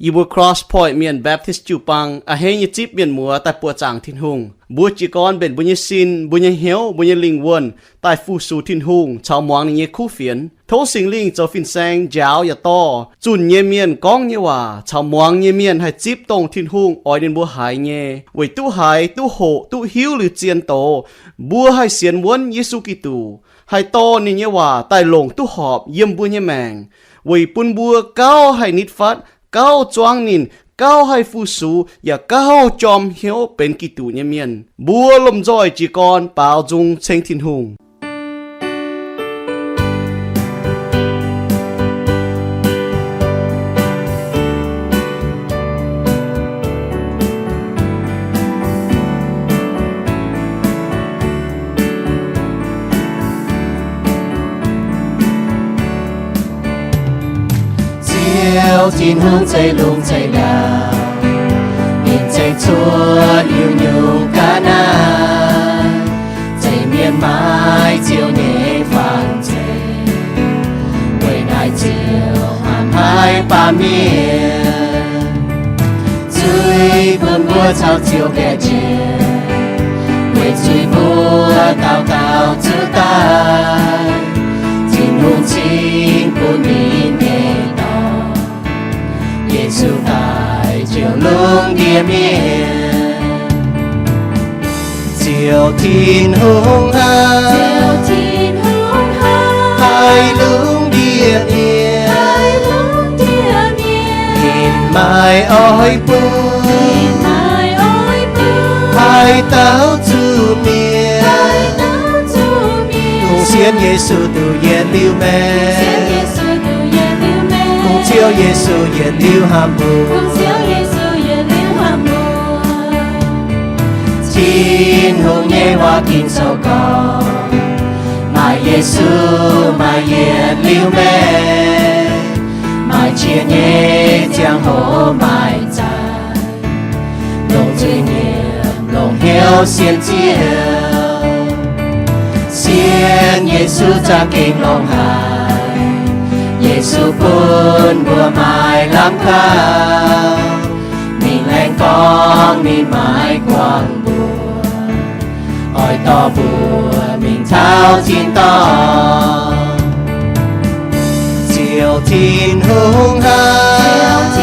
Yie mbuo Cross Point Mienh Baptist jiu-baang a'hneiv nyei zipv mienh muoz daaih buoqc zaangc Tin-Hungh. Mbuo jiez gorn mbenc mbuo nyei sin, mbuo nyei hnyouv, mbuo nyei lingh wuonh daaih fu-sux Tin-Hungh caux muangx ninh nyei kuv fienx. Tov Singx Lingh zoux fin-saeng njaaux yaac dorh zunh nyei mienh gorngv nyei waac caux muangx nyei mienh haih zipv dongh Tin-Hungh oix ninh mbuo haiz nyei, weic duqv haiz, duqv hoqc, duqv hiuv liuz zien doz, mbuo haih sienx wuonv Yesu Giduc, haih dorh ninh nyei waac daaih longc duqv horpc yiem mbuo nyei maengc, weic bun mbuo gauh haih nitv fatv, gauh zuangv ninh, gauh haih fu-sux, yaac gauh jorm hnyouv benx Giduc nyei mienh. Mbuo lomh nzoih jiez gorn baaux nzung ceng Tin-Hungh. Ziouv Tin-Hungh zeiv lungh zeiv ndau, ninh zeiv cuotv liuz nyungc ga'naaiv, zeiv mienh maaih Ziouv nyei faan zeiv. Weic naaiv Ziouv hnamv haic baamh mienh, zuiz bun mbuo caux Ziouv gaeqv jiex, weic zuiz mbuo dauh dauh zuqc daaih. Tin-Hungh cingx bun ninh nyei Dorn, Yesu, daaih jouh lungh ndiev mienh. Ziouv Tin-Hungh hnangv, haih lungh ndiev mienh, ninh maaih oix bun, haih dauh zuqc mienh. Kungx sienx Yesu duqv yietc liuz maengc, kungx Ziouv Yesu yietc liuz hnamv mbuo. Tin-Hungh nyei waac Ging-Sou gorngv, maaih Yesu maaih yietc liuz maengc, maaih qiex nyei ziangh hoc maaih zaah, longc zuiz-nyiemc longc hnyouv sienx Ziouv. Sienx Yesu za'gengh longx haic. Yesu bun mbuo maaih lamh kaux, mingh laengz gorngv ninh maaih guangc mbuox, oix dorh mbuo mingh taux tin-dorngh. Ziouv Tin-Hungh hnangv,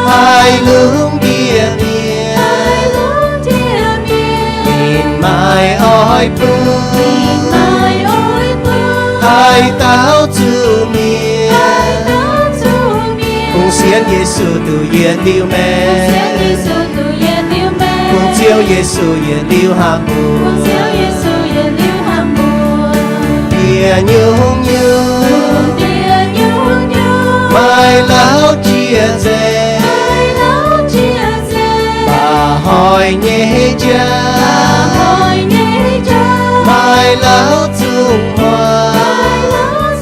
haih lungh ndiev mienh, ninh maaih oix bun, haih dauh zuqc mienh. Kungx sienx Yesu duqv yietc liuz maengc, kungx Ziouv Yesu yietc liuz hnamv mbuo. Ndie nyungc-nyungc maaih lauh jiex nzengc, baac hoic nyei jaa maaih lauh zungh muangx.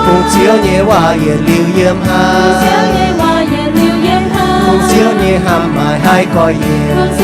Kungx Ziouv nyei waac yietc liuz yiem haaix, kungx Ziouv nyei hnamv maaih haaix gorx-youz.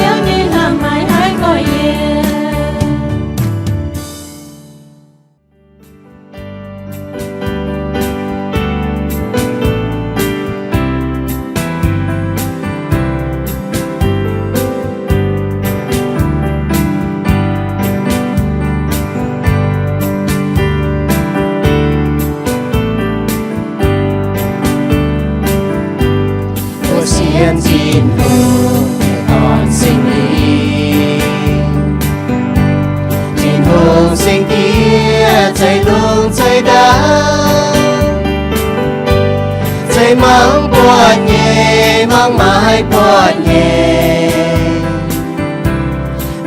Mbuo sienx Tin-Hungh nyei Dorn, Singx Lingh. Tin-Hungh Singx Diex zeiv lungh zeiv ndau, zeiv mangc buatc nyei, mangc maaih buatc nyei.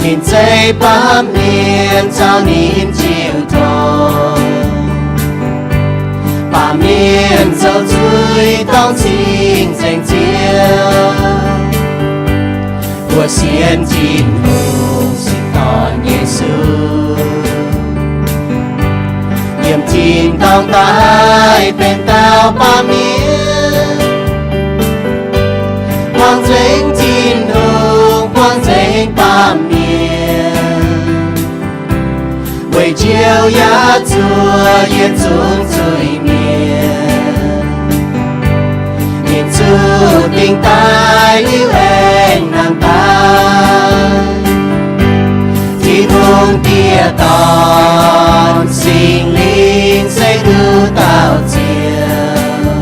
Ninh zeiv baamh mienh caux ninh jiu tong, baamh mienh zoux zuiz dorngc cing-nzengc Ziouv. Mbuo sienx Tin-Hungh Singx Dorn Yesu, yiem tin-dorngh daaih benx dauh baamh mienh, buangh nzengc Tin-Hungh, buangh nzengc baamh mienh, weic njoux yaac zuov yietc zungv zuiz-mienh. Daaih liuz aengx nangh daaih, Tin-Hungh Diex Dorn, Singx Lingh se nduqc dauh Ziouv.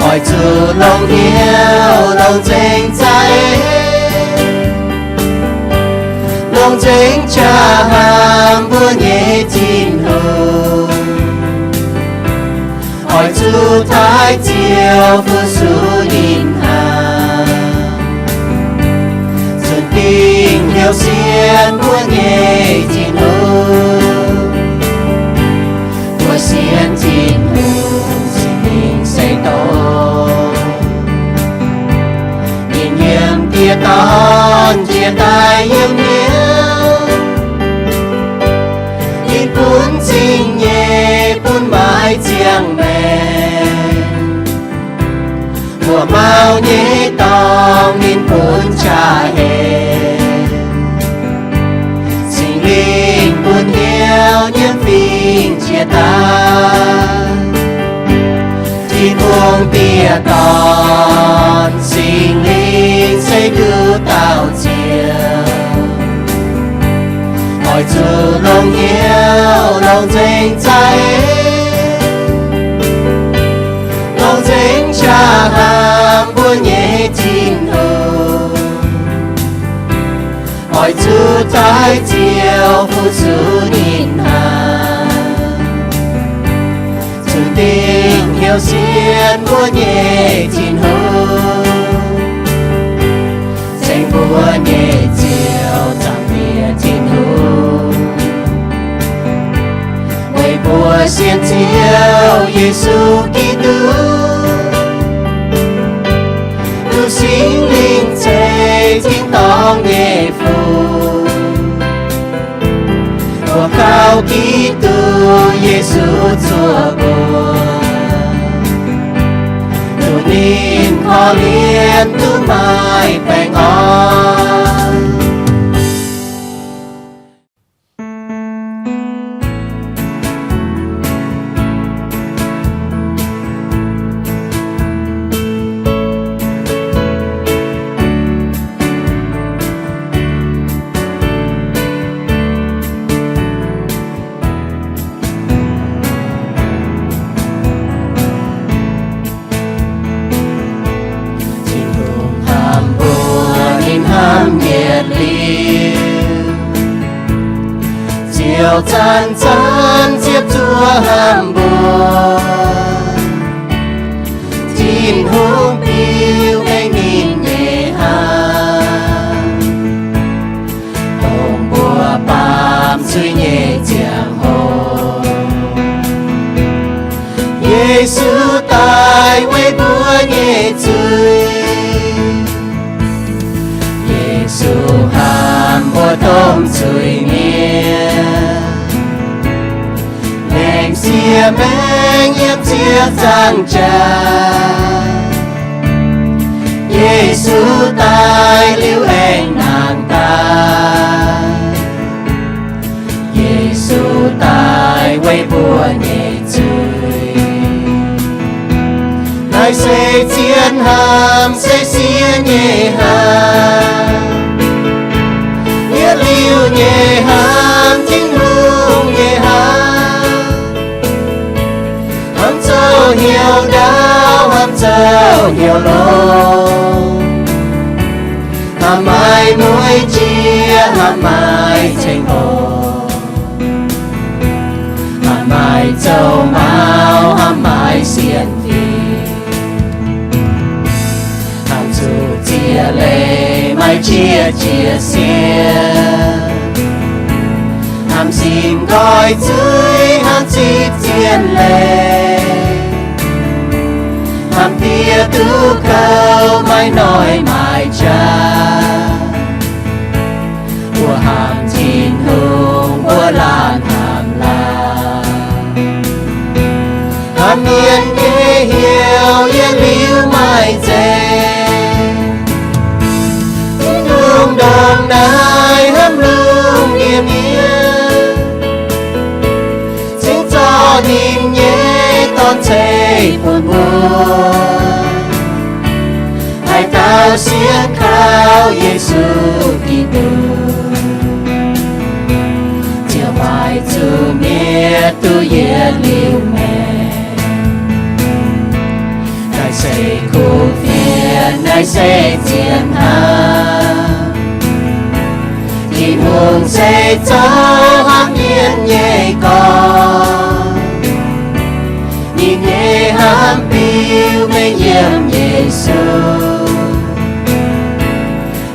Oix zuqc longx hnyouv longx nzengc za'eix, longx nzengc qaqv hnamv mbuo nyei Tin-Hungh. Oix zuqc taaih Ziouv fu-sux ninh hnangv, zunc dingc hnyouv sienx mbuo nyei Tin-Hungh. Mbuo sienx Tin-Hungh, Singx Lingh se dongh ninh yiem Diex Dorn jiex daaih yiem hnyouv. Ninh bun zingh nyeic, bun maaiz ziangh maengc. Mbuo mauv nyei dorngx ninh bun qaqv hec. Singx Lingh bun hnyouv nyiemv fingx jiex daaih. Tin-Hungh Diex Dorn, Singx Lingh se nduqc dauh Ziouv. Oix zuqc longx hnyouv longx nzengc za'eix, longx nzengc qaqv hnamv mbuo nyei Tin-Hungh. Oix zuqc taaih Ziouv fu-sux ninh hnangv, zunc dingc hnyouv sienx mbuo nyei Tin-Hungh. Ceng mbuo nyei Ziouv, Zaangc Diex Tin-Hungh, weic mbuo sienx Ziouv Yesu Giduc, duqv Singx Lingh ceix tin-dorngh nyei fungx, mbuo kaux Giduc Yesu zuoqc mbuo, duqv ninh korv-lienh duqv maaih baengh orn. Tin-Hungh hnamv mbuo, ninh hnamv yietc liuz, ziouc zanc-zanc ziepc zuoqv hnamv mbuo. Tin-Hungh biux mengh ninh nyei hnamv, dongh mbuo baamh zuiz nyei ziangh hoc, Yesu daaih weic mbuo nyei zuiz. Yesu hnamv mbuo domh zuiz-mienh, lengc sieqv maengh yiem ziepc nzaangc jaax. Yesu daaih liuz aengx nangh daaih. Yesu daaih weic mbuo nyei zuiz. Naaiv se zien hnamv, se siev nyei hnamv, yietc liuz nyei hnamv, Tin-Hungh nyei hnamv. Hnamv zouv hnyouv ndaauv, hnamv zouv hnyouv longx, hnamv maaih mueiz jiex, hnamv maaih ceng-hopv, hnamv maaih zouv mauv, hnamv maaih sienx fim, hnamv zuqc ziex leiz maaih qiex jiez siev, hnamv simv nqoi zuiz, hnamv zipv zien leiz, hnamv diev duqv gouv maaih noic maaih jaax. Mbuo hnamv Tin-Hungh, mbuo laanh hnamv laanh. Hnamv mienh nyei heuc yietc liuz maaih nzengc. Tin-Hungh ndongc naaiv hnamv lungh ndiev mienh, cingx zorqv ninh nyei Dorn ceix bun mbuo. Sienx kaux Yesu Giduc, ziouc maaih zuqc mienh duqv yietc liuz maengc. Naaiv se kuv fienx, naaiv se zien hnamv. Tin-Hungh se zoux hnamv mienh nyei gorn. Ninh nyei hnamv biux mengh yiem Yesu,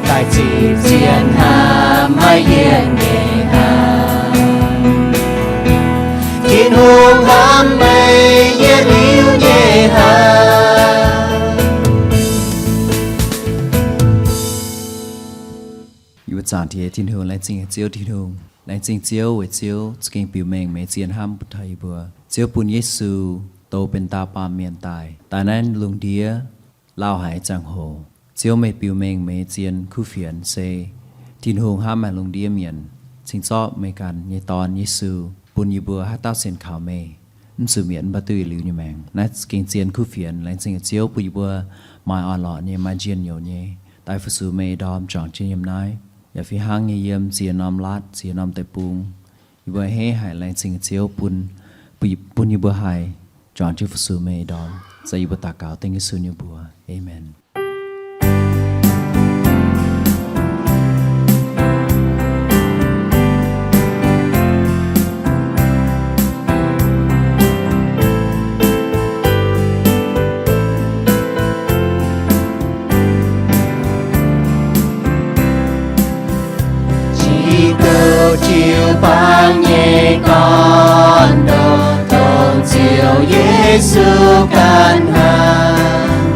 daaih zipv zien hnamv maiv yienc nyei hnamv. Tin-Hungh hnamv meih yietc liuz nyei hnamv. Yie mbuo zaangc Diex Tin-Hungh, laengz zingh Ziouv Tin-Hungh. Laengz zingh Ziouv weic Ziouv za'gengh biux mengh meih zien hnamv bun taux yie mbuo. Ziouv bun Yesu douz benx dauh baamh mienh daaih, daaih naaiv lungh ndiev lauh haic ziangh-hoc. Ziouv, meih biux mengh meih zien kuv fienx se Tin-Hungh hnamv maaih lungh ndiev mienh, cingx zorqv meih ganh nyei Dorn, Yesu, bun yie mbuo haaix dauh sienx kaux meih, mv zuqc mietc, mv baac duqv yietc liuz nyei maengc. Naaiv za'gengh zien kuv fienx. Laengz zingh Ziouv bun yie mbuo maaih orn-lorqc nyei, maaih njien-youc nyei, daaih fu-sux meih ih ndorm juangc jienv yiem naaiv, yaac fih hnangv nyei yiem ziex norm laatv, ziex norm deic-bung. Yie mbuo a'hneiv haic. Laengz zingh Ziouv bun, bun yie mbuo haih juangc jienv fu-sux meih ih ndorm. Se yie mbuo daux gaux dengv Yesu nyei mbuox. Aamen. Giduc jiu-baang nyei gorn-ndoqv, dongh Ziouv Yesu ganh hnangv.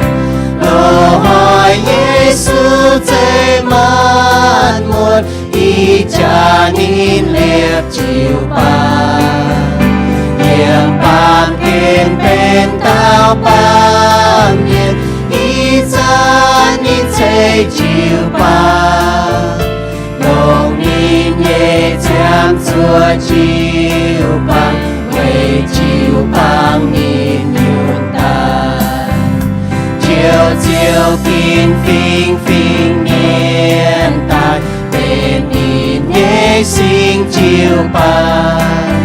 Loz-hnoi Yesu zeiz maanc muotc, ih jaax ninh liepc jiu-baang. Yiem baamh gen benx dauh baamh mienh, ih zanc ninh ceix jiu-baang, longc ninh nyei nziaamv zuoqc jiu-baang, weic jiu-baang ninh nyunc daaih. Njoux Ziouv ginv fingx-fingx mienh daaih, benx ninh nyei singx jiu-baang.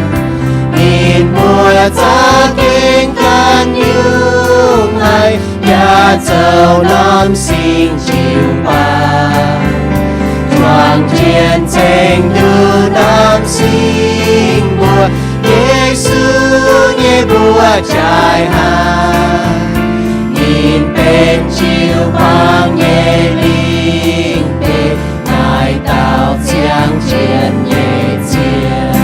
Ninh mbuo za'gengh ganh nyungc haic, yaac zoux norm singx jiu-baang. Juangc jienv ceng nduqc norm singx mbuox, Yesu nyei mbuox jaaix hnangv. Ninh benx jiu-baang nyei lingh deic, naaic dauh ziangh jienv nyei ziangh.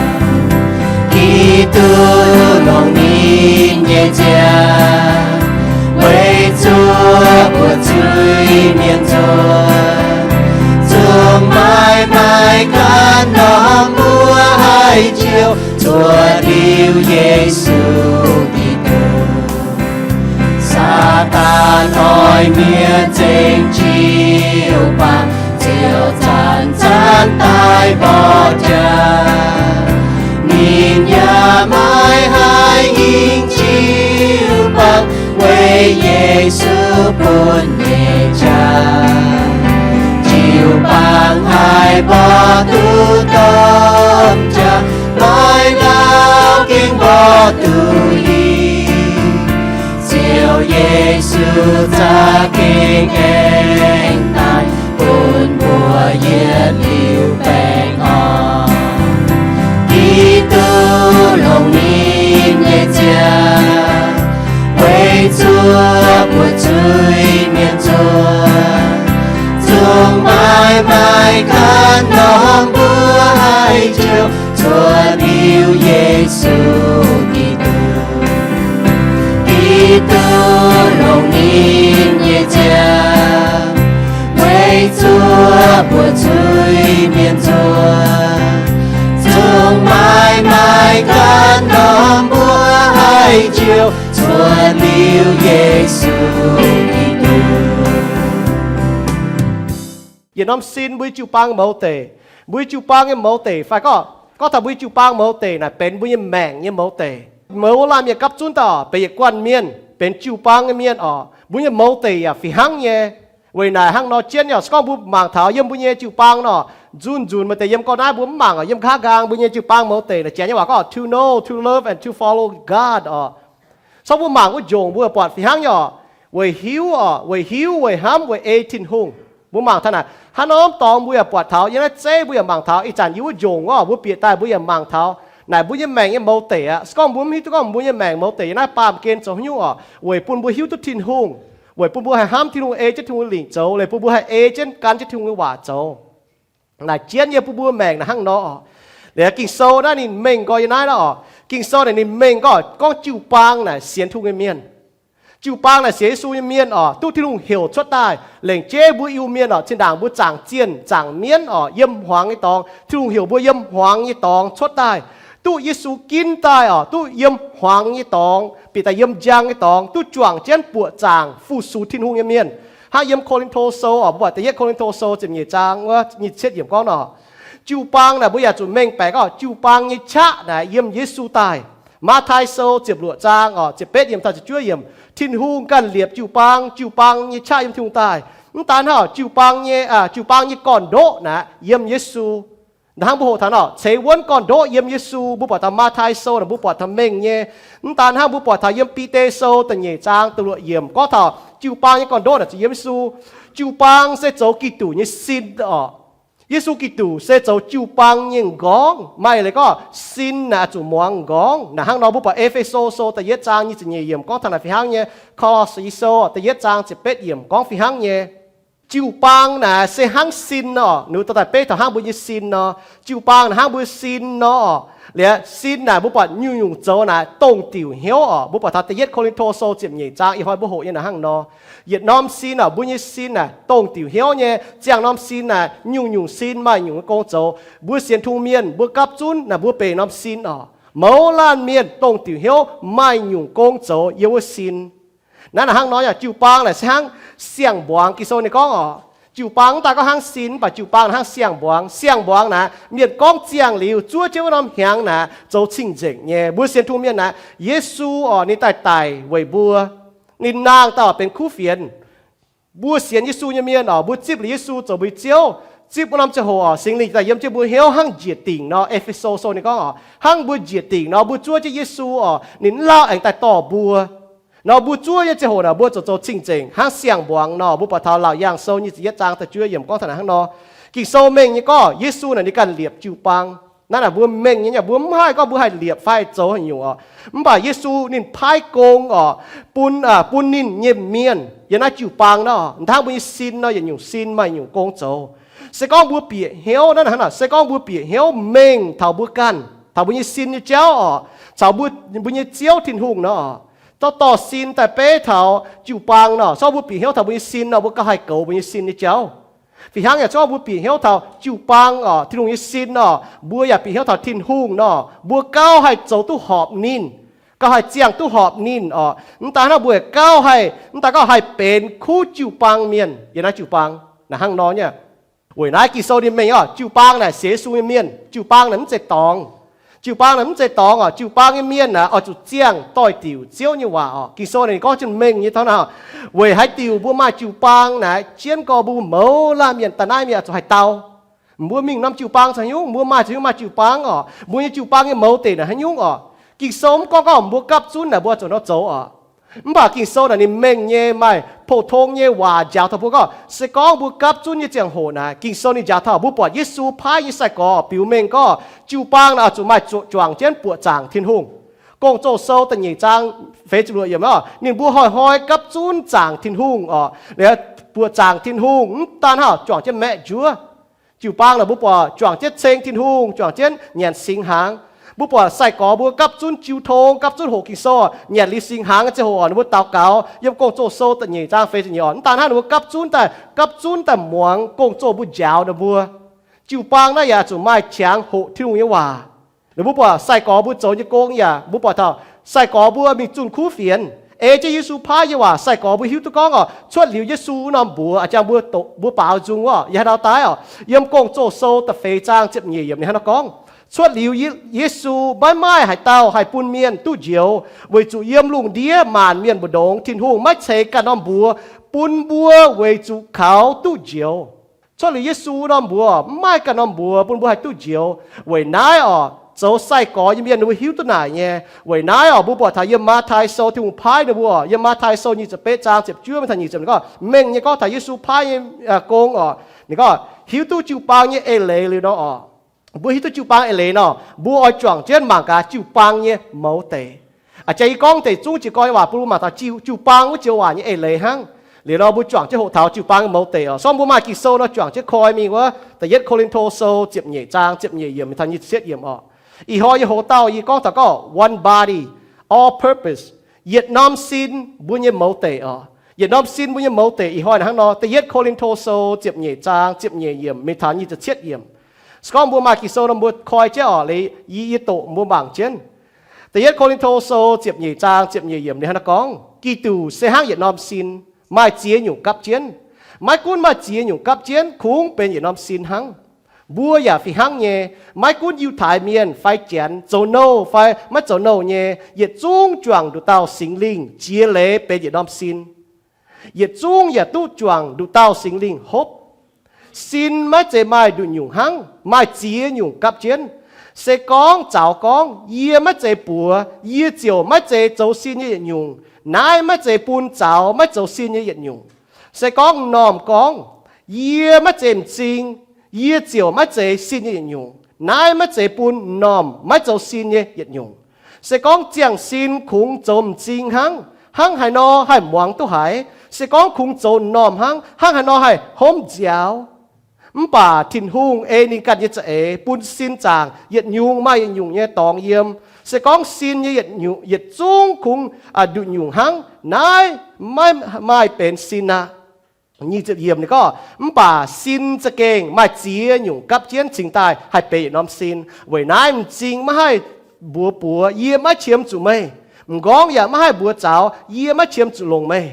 Giduc longc ninh nyei nziaamv weic zuoqc buoqc zuiz-mienh nzuonx. Zungv maiv maaih ganh norm mbuo haaix joux zuoqc liuz Yesu Giduc. Saadaan noic mienh zengx jiu-baang, ziouc zanc-zanc daaih mborqv jaax. Ninh yaac maiv haih hingh jiu-baang, weic Yesu bun nyei jaax. Jiu-baang haih mborqv duqv domh jaax, maiv lauh gengh mborqv duqv hingh. Ziouv Yesu za'gengh aengx daaih bun mbuo yietc liuz baengh orn. Giduc longc ninh nyei nziaamv weic zuoqc buoqc zuiz-mienh nzuonx. Zungv maiv maaih ganh norm mbuo haaix joux zuoqc liuz Yesu Giduc. Giduc longc ninh nyei nziaamv weic zuoqc buoqc zuiz-mienh nzuonx. Zungv maiv maaih ganh norm mbuo haaix joux zuoqc liuz Yesu Giduc. Yietc norm sin mbuo nyei jiu-baang mouz deic. Mbuo nyei jiu-baang nyei mouz deic fai gorngv, gorngv taux mbuo nyei jiu-baang mouz deic naaic benx mbuo nyei maengc nyei mouz deic. Mouz wuov laanh mienh gapv zunv daaih oc, benx yietc guanh mienh, benx jiu-baang nyei mienh oc. Mbuo nyei mouz deic yaac fih hnangv nyei. Weic naaic hnangv nor jienv nyei, se gorngv mbuo mangc taux yiem mbuo nyei jiu-baang nor, nzunc nzunc maaih deix yiem gau naaiv mbuo mv mangc oc, yiem nqa'haav nqaang mbuo nyei jiu-baang mouz deic naaic, janx nyei waac gorngv to know, to love, and to follow God oc. Se gorngv mbuo mangc wuov njongc mbuo buatc fih hnangv nyei oc, weic hiuv oc, weic hiuv, weic hnamv, weic ei Tin-Hungh. Mbuo mangc taux naaic hnangv norm dorngx mbuo yaac buatc taux, yiem naaiv zeiv mbuo yaac mangc taux, ih zanc yiem wuov njongc oc mbuo bieqc daaih mbuo yaac mangc taux naaic mbuo nyei maengc nyei mouz deic aqv. Se gorngv mbuo mv hiuv duqv gorngv mbuo nyei maengc mouz deic yiem naaiv baamh gen zoux haaix nyungc oc, weic bun mbuo hiuv duqv Tin-Hungh, weic bun mbuo haih hnamv Tin-Hungh, ei jienv Tin-Hungh lingc zoux, leiz bun mbuo haih ei jienv gan jienv Tin-Hungh nyei waac zoux. Naaic jienv yiem bun mbuo maengc naaic hnangv nor oc. Liuz Ging-Sou naaiv ninh mengh nqoi yiem naaiv oc. Ging-Sou naaic ninh mengh nqoi gorngv jiu-baang naaic sienx Tin-Hungh nyei mienh. Jiu-baang naaic sienx Yesu nyei mienh oc, duqv Tin-Hungh heuc cuotv daaih. Lengc jeiv mbuo Iu-Mienh oc, zinh ndaangc mbuo zaangc zienh zaangc mienv oc, yiem hmuangx nyei dorngx, Tin-Hungh heuc mbuo yiem hmuangx nyei dorngx cuotv daaih, duqv Yesu ginv daaih oc, duqv yiem hmuangx nyei dorngx, bieqc daaih yiem njang nyei dorngx, duqv juangc jienv buoqc zaangc fu-sux Tin-Hungh nyei mienh. Hnangv yiem Ko^lin^to Sou oc, mbuo buatc da'yietv Ko^lin^to Sou ziepc nyeic zaang wuov nyic ziepc yietv yiemc gorngv nor, jiu-baang naaic mbuo yaac zuqc mengh baeqc gorngv jiu-baang nyei qaqv naaic yiem Yesu daaih. Matv^tai Sou ziepc luoqc zaang oc, ziepc betv yiemc taux ziepc juov yiemc, Tin-Hungh ganh liepc jiu-baang, jiu-baang nyei qaqv yiem Tin-Hungh daaih. Mv daan hnangv, jiu-baang nyei, jiu-baang nyei gorn-ndoqv naaic yiem Yesu. Hnangv mbuo hoqc taux nor, ceix wuonv gorn-ndoqv yiem Yesu, mbuo buatc taux Matv^tai Sou naaic mbuo buatc taux mengh nyei. Mv daan hnangv, mbuo buatc taux yiem Bide Sou da'nyeic zaang da'luoqc yiemc gorngv taux jiu-baang nyei gorn-ndoqv naaic zuqc yiem Yesu. Jiu-baang se zoux Giduc nyei sin oc. Yesu Giduc se zoux jiu-baang nyei m'nqorngv. Maaih leiz gorngv sin naaic zuqc muangx m'nqorngv. Naaic hnangv nor mbuo buatc E^fe^so Sou da'yietv zaang nyic ziepc nyeic yiemc gorngv taux naaic fih hnangv nyei. Ko^lo^si Sou da'yietv zaang ziepc betv yiemc gorngv fih hnangv nyei. Jiu-baang naaic se hnangv sin nor, ninh mbuo dorh daaih beiv taux hnangv mbuo nyei sin nor. Jiu-baang naaic hnangv mbuo sin nor. Liuz sin naaic mbuo buatc nyungc-nyungc zoux naaic dongh diuc hnyouv oc. Mbuo buatc taux da'yietv Ko^lin^to Sou ziepc nyeic zaang ih hnoi mbuo hoqc nyei naaic hnangv nor. Yietc norm sin oc, mbuo nyei sin naaic dongh diuc hnyouv nyei. Ziangh norm sin naaic nyungc-nyungc sin maaih nyungc nyei gong zoux. Mbuo sienx Tin-Hungh mienh mbuo gapv zunv naaic mbuo benx norm sin oc. Mouz laanh mienh dongh diuc hnyouv maaih nyungc gong zoux yiem wuov sin. Naaiv naaic hnangv nor yaac jiu-baang naaic se hnangv siang-mbuangz. Ging-Sou ninh gorngv oc, jiu-baang mv daan gorngv hnangv sin, mv baac jiu-baang hnangv siang-mbuangz. Siang-mbuangz naaic mienh gorngv ziangh liuz zuov jienv wuov norm hnyangx naaic zoux cing-nzengc nyei. Mbuo sienx Tin-Hungh mienh naaic, Yesu oc ninh daaih daic weic mbuo. Ninh nangh daaih oc benx kuv fienx. Mbuo sienx Yesu nyei mienh oc, mbuo zipv liuz Yesu zoux mbuo nyei Ziouv, zipv wuov norm ziangh hoc oc, Singx Lingh daaih yiem jienv mbuo hnyouv hnangv njiec dingc nor. E^fe^so Sou ninh gorngv oc, hnangv mbuo njiec dingc nor, mbuo zuov jienv Yesu oc, ninh mv lauh aengx daaih dorh mbuo. Nor mbuo zuov nyei ziangh hoc naaic mbuo zoux zoux cing-nzengc hnangv siang-mbuangz nor. Mbuo buatc taux Laauc Yaangh Sou nyic ziepc yietv zaang da'juov yiemc gorngv taux naaic hnangv nor. Ging-Sou mengh nyei gorngv Yesu naaic ninh ganh liepc jiu-baang. Naaiv naaic mbuo mengh nyei, mbuo mv haih gorngv mbuo haih liepc fai zoux haaix nyungc oc. Mv baac Yesu ninh paaiv gong oc, bun, bun ninh nyei mienh yiem naaiv jiu-baang nor, hnangv mbuo nyei sin nor, yietc nyungc sin maaih nyungc gong zoux. Se gorngv mbuo bieqc hnyouv, naaiv hnangv naaic, se gorngv mbuo bieqc hnyouv mengh taux mbuo ganh, taux mbuo nyei sin nyei jauv oc, caux mbuo nyei Ziouv Tin-Hungh nor, dorh dorh sin daaih beiv taux jiu-baang nor, se gorngv mbuo bieqc hnyouv taux mbuo nyei sin nor, mbuo gauh haih goux mbuo nyei sin nyei jauv. Fih hnangv yaac se gorngv mbuo bieqc hnyouv taux jiu-baang oc, Tin-Hungh nyei sin nor, mbuo yaac bieqc hnyouv taux Tin-Hungh nor, mbuo gauh haih zoux duqv horpc ninh, gauh haih ziangh duqv horpc ninh oc. Mv daan hnangv, mbuo yaac gauh haih, mv daan gauh haih benx kuv jiu-baang mienh yiem naaiv jiu-baang. Naaic hnangv nor nyei. Weic naaiv Ging-Sou ninh mengh oc, jiu-baang naaic sienx Yesu nyei mienh, jiu-baang naaic mv zeiz dorngx. Jiu-baang naaic mv zeiz dorngx oc. Jiu-baang nyei mienh naaic oix zuqc ziangh doix-diuc Ziouv nyei waac oc. Ging-Sou ninh gorngv jienv mengh nyei taux naaic, weic haaix diuc mbuo maaih jiu-baang naaic, jienv gorx mbuo mouz laanh mienh daaih naaiv mienh oix zuqc haih dau. Mbuo mingh norm jiu-baang caux haaix nyungc, mbuo maaih caux haaix nyungc maaih jiu-baang oc. Mbuo nyei jiu-baang nyei mouz deic naaic haaix nyungc oc. Ging-Sou mv gorngv gorngv mbuo gapv zunv naaic mbuo oix zuqc nor zoux oc. Mv baac Ging-Sou naaic ninh mengh nyei, maaih pou-tong nyei waac njaaux taux mbuo gorngv, se gorngv mbuo gapv zunv nyei ziangh hoc naaic, Ging-Sou ninh njaaux taux mbuo buatc Yesu paaiv nyei sai-gorx biux mengh gorngv jiu-baang naaic oix zuqc maaih zuqc juangc jienv buoqc zaangc Tin-Hungh. Gong-Zoh Sou da'nyeic zaang feix ziepc luoqc yiemc oc, ninh mbuo hnoi-hnoi gapv zunv zaangc Tin-Hungh oc. Liuz buoqc zaangc Tin-Hungh mv daan hnangv juangc jienv maeqv njuov. Jiu-baang naaic mbuo buatc juangc jienv ceng Tin-Hungh, juangc jienv nyanc singx hnaangx. Mbuo buatc sai-gorx mbuo gapv zunv jiu tong, gapv zunv hoqc Ging-Sou, nyanc liuz singx hnaangx nyei ziangh hoc oc, ninh mbuo daux gaux. Yiem Gong-Zoh Sou da'nyeic zaang feix ziepc nyeic oc, mv daan hnangv ninh mbuo gapv zunv daaih, gapv zunv daaih muangx gong-zoh mbuo njaaux ninh mbuo. Jiu-baang naaiv yaac zuqc maaih qangx hoqc Tin-Hungh nyei waac. Ninh mbuo buatc sai-gorx mbuo zoux nyei gong yaac mbuo buatc taux sai-gorx mbuo mingh zunh kuv fienx, ei jienv Yesu paaiv nyei waac. Sai-gorx mbuo hiuv duqv gorngv oc, cuotv liuz Yesu wuov norm mbuox, a'jang mbuo, mbuo baaux nzung wuov, yie haaix dauh daaih oc. Yiem Gong-Zoh Sou da'feix zaang ziepc nyeic yiemc ninh hnangv naaiv gorngv, cuotv liuz Yesu maiv maaih haaix dauh haih bun mienh duqv njoux, weic zuqc yiem lungh ndiev maanc mienh mbu'ndongx Tin-Hungh maiv ceix ganh norm mbuox bun mbuo weic zuqc kaux duqv njoux. Cuotv liuz Yesu norm mbuox, mv maaih ganh norm mbuox bun mbuo haih duqv njoux. Weic naaiv oc, zoux sai-gorx nyei mienh ninh mbuo hiuv duqv naaic nyei. Weic naaiv oc, mbuo buatc taux yiem Matv^tai Sou, Tin-Hungh paaiv ninh mbuo oc, yiem Matv^tai Sou nyic ziepc betv zaang ziepc juov mingh taux nyic ziepc, ninh gorngv mengh nyei gorngv taux Yesu paaiv nyei, aa, gong oc. Ninh gorngv hiuv duqv jiu-baang nyei eix leiz liuz nor oc, mbuo hiuv duqv jiu-baang eix leiz nor, mbuo oix juangc jienv mangc gaax jiu-baang nyei mouz deic. Aa, jaax yie gorngv deix zungv jiez gorn nyei waac bun mbuo mangc taux jiu, jiu-baang wuov joux waac nyei eix leiz hnangv. Liuz nor mbuo juangc jienv hoqc taux jiu-baang nyei mouz deic oc. Sorng mbuo maaih Ging-Sou nor juangc jienv koi mingh wuov, Da'yietv Ko^lin^to Sou ziepc nyeic zaang ziepc nyeic yiemc mingh taux nyic ziepc cietv yiemc oc. Ih hnoi yie hoqc dauh yie gorngv taux gorngv one body, all purpose, yietc norm sin mbuo nyei mouz deic oc. Yietc norm sin mbuo nyei mouz deic ih hnoi hnangv nor, Da'yietv Ko^lin^to Sou ziepc nyeic zaang ziepc nyeic yiemc mingh taux nyic ziepc cietv yiemc. Se gorngv mbuo maaih Ging-Sou nor mbuo koi jienv oc, liuz yie, yie doqc mbuo mangc jienv. Da'yietv Ko^lin^to Sou ziepc nyeic zaang ziepc nyeic yiemc ninh hnangv naaiv gorngv, Giduc se hnangv yietc norm sin, maaih ziex nyungc gapv jienv. Maiv gunv maaih ziex nyungc gapv jienv, kungx benx yietc norm sin hnangv. Mbuo yaac fih hnangv nyei, maiv gunv Yiutai Mienh fai Janx, zoux nouh fai maiv zoux nouh nyei, yietc zungv juangc nduqc dauh Singx Lingh jiex leiz benx yietc norm sin. Yietc zungv yaac duqv juangc nduqc dauh Singx Lingh hopv. Sin maiv zeiz maaih nduqc nyungc hnangv, maaih ziex nyungc gapv jienv. Se gorngv zaux gorngv, Yie maiv zeiz buoz, yie ziouc maiv zeiz zoux sin nyei yietc nyungc, naaiv maiv zeiz bun zaux maiv zoux sin nyei yietc nyungc. Se gorngv m'normh gorngv, Yie maiv zeiz m'zing, yie ziouc maiv zeiz sin nyei yietc nyungc, naaiv maiv zeiz bun m'normh maiv zoux sin nyei yietc nyungc. Se gorngv ziangh sin kungx zoux m'zing hnangv, hnangv haaix nor haih muangx duqv haiz? Se gorngv kungx zoux m'normh hnangv, hnangv haaix nor haih hopv nziaaux? Mv baac Tin-Hungh ei ninh ganh nyei za'eix bun sin zaangc yietc nyungc maaih yietc nyungc nyei dorngx yiem. Se gorngv sin nyei yietc nyungc, yietc zungv kungx nduqc nyungc hnangv, naaiv maiv maaih benx sin aqv. Nyic ziepc yiemc ninh gorngv, Mv baac sin za'gengh maaih ziex nyungc gapv jienv cingx daaih haih benx yietc norm sin. Weic naaiv m'zing maiv haih mbuox buoz, Yie maiv qiemx zuqc meih. M'nqorngv yaac maiv haih mbuox zaux, Yie maiv qiemx zuqc longc meih.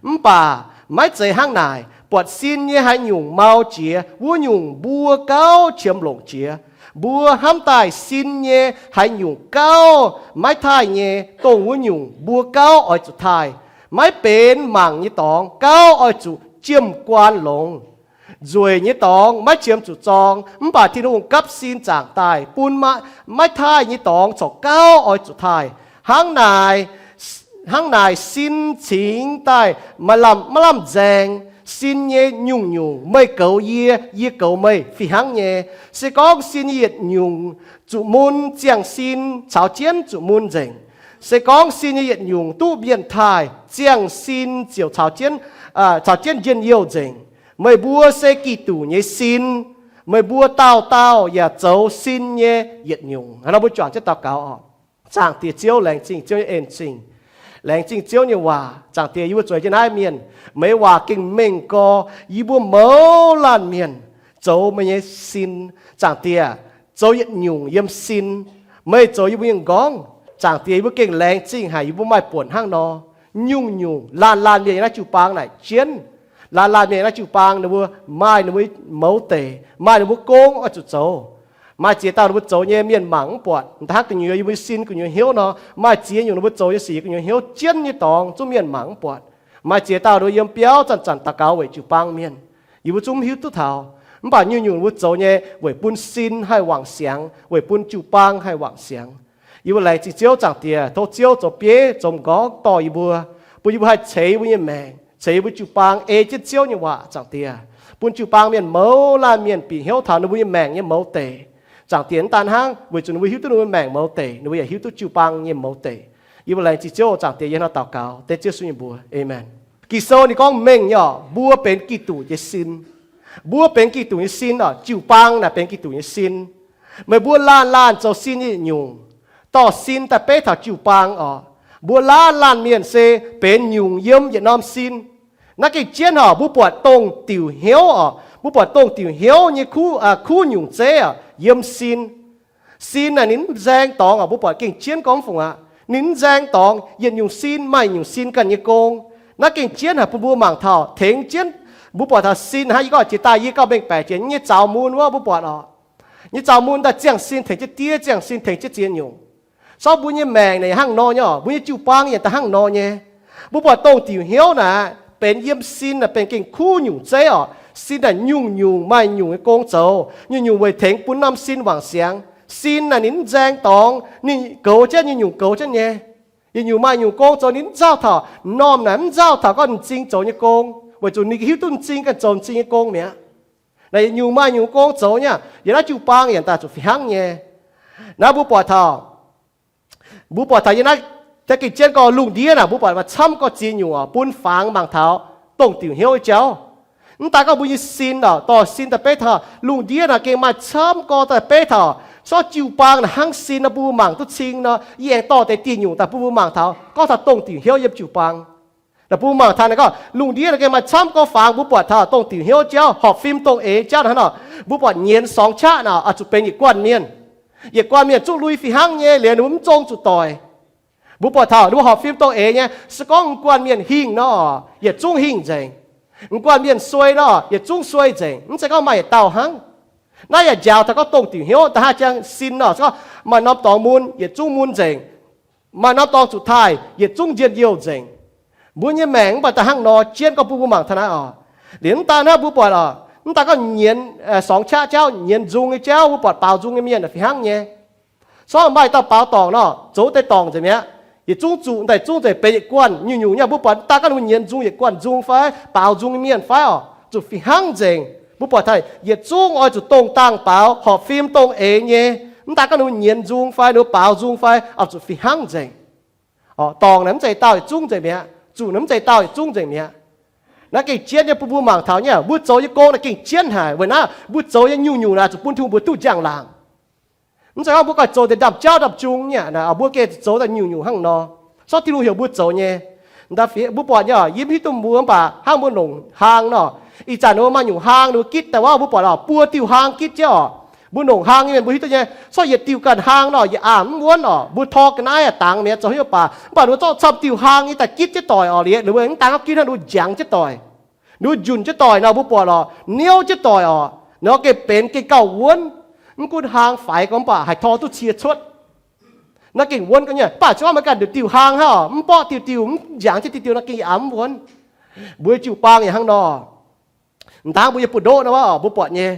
Mv baac maiv zeiz hnangv naaic. Buatc sin nyei haaix nyungc mau jiex, wuov nyungc mbuo gauh qiemx longc jiex. Mbuo hnamv daaih sin nyei haaix nyungc gauh maiv taaih nyei, dongh wuov nyungc mbuo gauh oix zuqc taaih. Maiv benx mangc nyei dorngx gauh oix zuqc jiem-guaan longx. Nzueic nyei dorngx maiv qiemx zuqc zorng, mv baac Tin-Hungh gapv sin zaangc daaih bun maiv taaih nyei dorngx corc gauh oix zuqc taaih. Hnangv naaic, hnangv naaic sin cingx daaih maiv lamh, maiv lamh nzaeng. Sin nyei nyungc-nyungc meih goux yie, yie goux meih fih hnangv nyei. Se gorngv sin nyei yietc nyungc zuqc mun, ziangh sin caux jienv zuqc mun nzengc. Se gorngv sin nyei yietc nyungc duqv mienh taaih, ziangh sin ziouc caux jienv, caux jienv njien-youh nzengc. Meih mbuo se Giduc nyei sin. Meih mbuo dauh dauh yaac zoux sin nyei yietc nyungc. Hnangv nor mbuo juangc jienv daux gaux oc. Zaangc Diex Ziouv, laengz zingh Ziouv nyei en-zingh, laengz zingh Ziouv nyei waac. Zaangc Diex, yie mbuo zueiz jienv naaiv mienh, meih waac gengh mengh gorx yie mbuo mouz laanh mienh zoux meih nyei sin. Zaangc Diex, zoux yietc nyungc yiem sin. Meih zoux yie mbuo nyei m'nqorngv. Zaangc Diex, yie mbuo gengh laengz zingh haic yie mbuo maaih buonc hnangv nor. Nyungc-nyungc laanh laanh mienh yiem naaiv jiu-baang naaic jienv. Laanh laanh mienh yiem naaiv jiu-baang ninh mbuo maaih ninh mbuo mouz deic, maaih ninh mbuo gong oix zuqc zoux. Maaih ziex dauh ninh mbuo zoux nyei mienh mangc mv buatc. Da'hnangv gu'nyuoz yie mbuo sin gu'nyuoz hnyouv nor, maaih ziex nyungc ninh mbuo zoux nyei sic gu'nyuoz hnyouv jienv nyei dorngx zungv mienh mangc mv buatc. Maaih ziex dauh ninh mbuo yiem biauv zanc-zanc daux gaux weic jiu-baang mienh, yie mbuo zungv mv hiuv duqv taux. Mv baac nyungc-nyungc ninh mbuo zoux nyei weic bun sin haih wangc siangx, weic bun jiu-baang haih wangc siangx. Yie mbuo laengz zingh Ziouv. Zaangc Diex, tov Ziouv zoux bieiv zoux m'nqorngv dorh yie mbuo, bun yie mbuo haih ceix yie mbuo nyei maengc, ceix yie mbuo jiu-baang ei jienv Ziouv nyei waac. Zaangc Diex, bun jiu-baang mienh mouz laanh mienh bieqc hnyouv taux ninh mbuo nyei maengc nyei mouz deic. Zaangc Diex, mv daan hnangv weic zuqc ninh mbuo hiuv duqv ninh mbuo maengc mouz deic, ninh mbuo yaac hiuv duqv jiu-baang nyei mouz deic. Yie mbuo laengz zingh Ziouv. Zaangc Diex, yie hnangv daux gaux dengv Ziouv Yesu nyei mbuox, aamen. Ging-Sou ninh gorngv mengh nyei oc, mbuo benx Giduc nyei sin. Mbuo benx Giduc nyei sin oc. Jiu-baang naaic benx Giduc nyei sin. Meih mbuo laanh laanh zoux sin nyei yietc nyungc, dorh sin daaih beiv taux jiu-baang oc. Mbuo laanh laanh mienh se benx nyungc yiem yietc norm sin. Naaiv gengh jienv oc, mbuo buatc dongh diuc hnyouv oc, mbuo buatc dongh diuc hnyouv nyei kuv, kuv nyungc zeiv oc, yiem sin. Sin naaic ninh mv nzaeng dorngx oc, mbuo buatc gengh jienv gorngv fungc aqv. Ninh mv nzaeng dorngx, yietc nyungc sin maaih nyungc sin ganh nyei gong. Naaiv gengh jienv haic bun mbuo mangc taux tengx jienv. Mbuo buatc taux sin hnangv, yie gorngv jiex daaih yie gauh mengh baeqc jiex nyei zaux mun wuov, mbuo buatc oc, nyei zaux mun daaih ziangh sin tengx jienv diev, ziangh sin tengx jienv ziex nyungc. Sorng mbuo nyei maengc naaic hnangv nor nyei oc, mbuo nyei jiu-baang yaac daaih hnangv nor nyei. Mbuo buatc dongh diuc hnyouv naaic, benx yiem sin naaic benx gengh kuv nyungc zeiv oc. Sin naaic nyungc-nyungc maaih nyungc nyei gong zoux, nyungc-nyungc weic tengx bun norm sin wangc siangx. Sin naaic ninh mv nzaeng dorngx, ninh goux jienv nyungc-nyungc goux jienv nyei. Yietc nyungc maaih nyungc gong zoux ninh mv nzauh taux, norm naaic mv nzauh taux gorngv m'zing zoux nyei gong, weic zuqc ninh hiuv duqv m'zing ganh zoux m'zing nyei gong mi'aqv. Naaic yietc nyungc maaih nyungc gong zoux nyei, yiem naaiv jiu-baang yaac daaih zuqc fih hnangv nyei. Naaiv mbuo buatc taux, mbuo buatc taux yiem naaiv, gengh jienv gorx lungh ndiev naaic mbuo buatc maaih camv gorx ziex nyungc oc, bun fangx mangc taux dongh diuc hnyouv nyei jauv. Mv daaih gorngv mbuo nyei sin oc, dorh sin daaih beiv taux lungh ndiev naaic gengh maaih camv gorx daaih beiv taux, sortv jiu-baang naaic hnangv sin nor, mbuo mangc duqv cing nor, yie aengx dorh deix dieh nyungc daaih bun mbuo mangc taux gorngv taux dongh diuc hnyouv yiem jiu-baang. Naaic bun mbuo mangc taux naaic gorngv lungh ndiev naaic gengh maaih camv gorx fangx mbuo buatc taux dongh diuc hnyouv jauv, horpc fim dongh eix jauv naaic hnangv nor. Mbuo buatc nyienz sorngx qaqv naaic oix zuqc benx yietc guanh mienh. Yietc guanh mienh zungv lui fih hnangv nyei, liuz ninh mbuo mv zong zuqc doic. Mbuo buatc taux ninh mbuo horpc fim dongh eix nyei, se gorngv m'guanh mienh hingh nor, yietc zungv hingh nzengc. M'guanh mienh suei nor, yietc zungv suei nzengc, mv zeiz gorngv maaih yietc dauh hnangv. Naaiv yaac njaaux taux gorngv dongh diuc hnyouv da'haav jangx sin nor, se gorngv maaih norm dorngx mun, yietc zungv mun nzengc. Maaih norm dorngx zuqc taaih, yietc zungv njien-youh nzengc. Mbuo nyei maengc mv baac da'hnangv nor jienv gorngv bun mbuo mangc taux naaiv oc. Liuz mv daan hnangv mbuo buatc oc, mv daan gorngv nyienz sorngx qaqv jauv, nyienz nzung nyei jauv, mbuo buatc baaux nzung nyei mienh fih hnangv nyei. Sortv maaih dauh baaux dorngc nor, zoux deix dorngc nzengc mi'aqv. Yietc zungv zuqc daaih zungv nzengc benx yietc guanh nyungc-nyungc nyei. Mbuo buatc mv daan gorngv ninh mbuo nyienz nzung yietc guanh nzung fai baaux nzung nyei mienh fai oc, zuqc fih hnangv nzengc. Mbuo buatc taux yietc zungv oix zuqc dongh dangh baaux, horpc fim dongh eix nyei. Mv daan gorngv ninh mbuo nyienz nzung fai ninh mbuo baaux nzung fai, oix zuqc fih hnangv nzengc. Dorngc naaic mv zeiz dauh yietc zungv nzengc mi'aqv. Zuqc naaic mv zeiz dauh yietc zungv nzengc mi'aqv. Naaiv gengh jienv nyei bun mbuo mangc taux nyei, mbuo zoux nyei gong naaic gengh jienv haic. Weic naaiv mbuo zoux nyei nyungc-nyungc naaic zuqc bun Tin-Hungh mbuox duqv njang-laangc. Mv zeiz gorngv mbuo ganh zoux deix ndaamv-jauv ndaamv-jung nyei, mbuo gengh zoux daaih nyungc-nyungc hnangv nor. Sortv Tin-Hungh heuc mbuo zoux nyei. Mbuo buatc nyei, yie mv hiuv duqv mbuo mv baac hnangv mbuo longc hlaang nor, ih zanc ninh mbuo maaih nyungc hlaang ninh mbuo gitv daaih wuov, mbuo buatc oc, buo diuh hlaang gitv jienv oc. Mbuo longc hlaang nyei mienh mbuo hiuv duqv nyei, sortv yietc diuh ganh hlaang nor, yietc arm mv wuonv oc. Mbuo tor ga'naaiv dangx mi'aqv zoux haaix nyungc baac, mv baac ninh mbuo zorqv camv diuh hlaang nyei daaih gitv jienv doic oc. Liuz ninh mbuo mv daan gorngv gitv hnangv, ninh mbuo jangx jienv doic. Ninh mbuo njunh jienv doic nor, mbuo buatc oc, niouv jienv doic oc. Nor gengh benx gengh gauh wuonv. Mv gunv hlaang faix gorngv mv baac haih tor duqv cie cuotv. Naaiv gengh wuonv ga'nyei, mv baac se gorngv meih ganh nduqc diuh hlaang hnangv oc, mv borqv diuh diuh, mv jangx jienv diuh diuh, naaiv gengh yaac mv wuonv. Mbuo jiu-baang yaac hnangv nor. M'dangv mbuo nyei buoz-ndoqv nor, mbuo buatc nyei.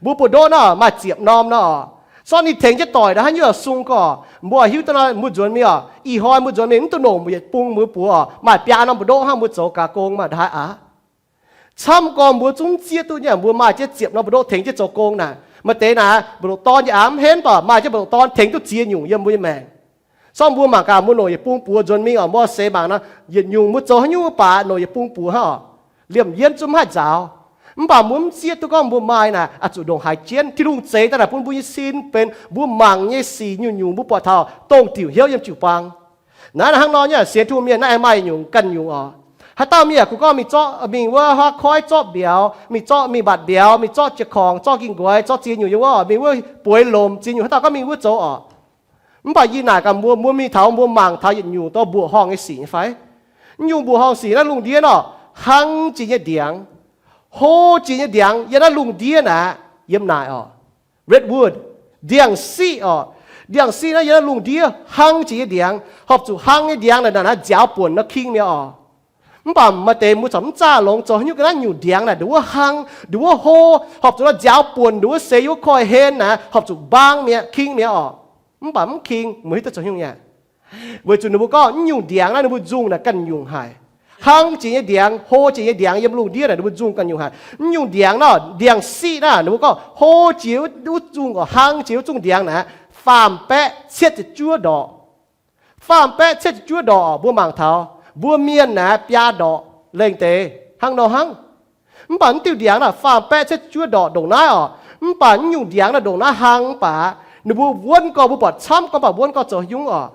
Mbuo buoz-ndoqv nor maaih ziepc norm nor. Sortv ninh tengx jienv doic naaic haaix nyungc sung gorx, mbuo hiuv duqv nor mbuo nzuonx mingh oc, ih hnoi mbuo nzuonx mingh mv duqv nongc mbuo yietc bung mbuo buoz oc, maaih biaa norm buoz-ndoqv hnangv mbuo zoux gaax gong maaih ndaaih aqv. Camv gorx mbuo zungv zieqv duqv nyei, mbuo maaih jienv ziepc norm buoz-ndoqv tengx jienv zoux gong naaic. Maaih deix naaic mbu'ndongx dorn yaac mv henv baac maaih jienv mbu'ndongx dorn tengx duqv ziex nyungc yiem mbuo nyei maengc. Sortv mbuo mangc gaax mbuo nongc yietc bung buoz nzuonx mingh oc, mbuo seix mangc nor, yietc nyungc mbuo zoux haaix nyungc baac nongc yietc bung buoz hnangv oc. Liemh yienv zungv mv haih nzaaux. Mv baac mbuo mv zieqv duqv gorngv mbuo maaih naaic oix zuqc ndongc haaix jienv. Tin-Hungh zeix daaih naaic bun mbuo nyei sin benx mbuo mangc nyei sic nyungc-nyungc mbuo buatc taux dongh diuc hnyouv yiem jiu-baang. Naaiv hnangv nor nyei, sienx Tin-Hungh mienh naaiv aengx maaih nyungc ganh nyungc oc. Haaix dauh mienh kuh gorngv mingh zorqv, mingh wuov huaav koiv zorqv mbiauz, mingh zorqv mingh mbatc mbiauz, mingh zorqv jiex korngc, zorqv ging-nqoix, zorqv ziex nyungc yiem wuov, mingh wuov bueix lomc ziex nyungc, haaix dauh gorngv mingh wuov zoux oc. Mv baac yie naaic gaax mbuo, mbuo mingh taux mbuo mangc taux yietc nyungc dorh mbuoqc horngh nyei sic nyei fai? Mv nyungc mbuoqc horngh sic naaiv lungh ndiev nor, hnangv jiex nyei ndiangx, hlo jiex nyei ndiangx yiem naaiv lungh ndiev naaic, yiem naaic oc. Redwood, ndiangx-siqv oc. Ndiangx-siqv naaiv yiem naaiv lungh ndiev hnangv jiex nyei ndiangx, horpc zuqc hnangv nyei ndiangx naaic, naaic nziaaux buonc nor king mi'aqv oc. Mv baac maaih deix mbuo corc mv zaah longx, zoux haaix nyungc ga'naaiv nyungc ndiangx naaic ndongc wuov hnangv, ndongc wuov hlo, horpc zuqc nor nziaaux buonc ndongc wuov seix yiem wuov koiv-hlen naaic horpc zuqc mbaang mi'aqv, king mi'aqv oc. Mv baac mv king, mbuo hiuv duqv zoux haaix nyungc nyei? Weic zuqc ninh mbuo gorngv mv nyungc ndiangx naaiv ninh mbuo nzungh naaic ganh nyungc haic. Hnangv jiex nyei ndiangx, hlo jiex nyei ndiangx yiem lungh ndiev naaic ninh mbuo nzungh ganh nyungc haic. Mv nyungc ndiangx naaiv, ndiangx-siqv naaiv, ninh mbuo gorngv hlo jiex wuov zungh oc, hnangv jiex wuov zungh ndiangx naaic, faam-baeqv cietv ziepc juov ndorqc. Faam-baeqv cietv ziepc juov ndorqc, mbuo mangc taux mbuo mienh naaic biaa ndorqc lengh deix hnangv nor hnangv. Mv baac mv diuh ndiangx naaic faam-baeqv cietv ziepc juov ndorqc ndongc naaiv oc. Mv baac mv nyungc ndiangx naaiv ndongc naaiv hnangv mv baac ninh mbuo wuonv gorx, mbuo buatc camv gorx, mv baac wuonv gorx zoux haaix nyungc oc.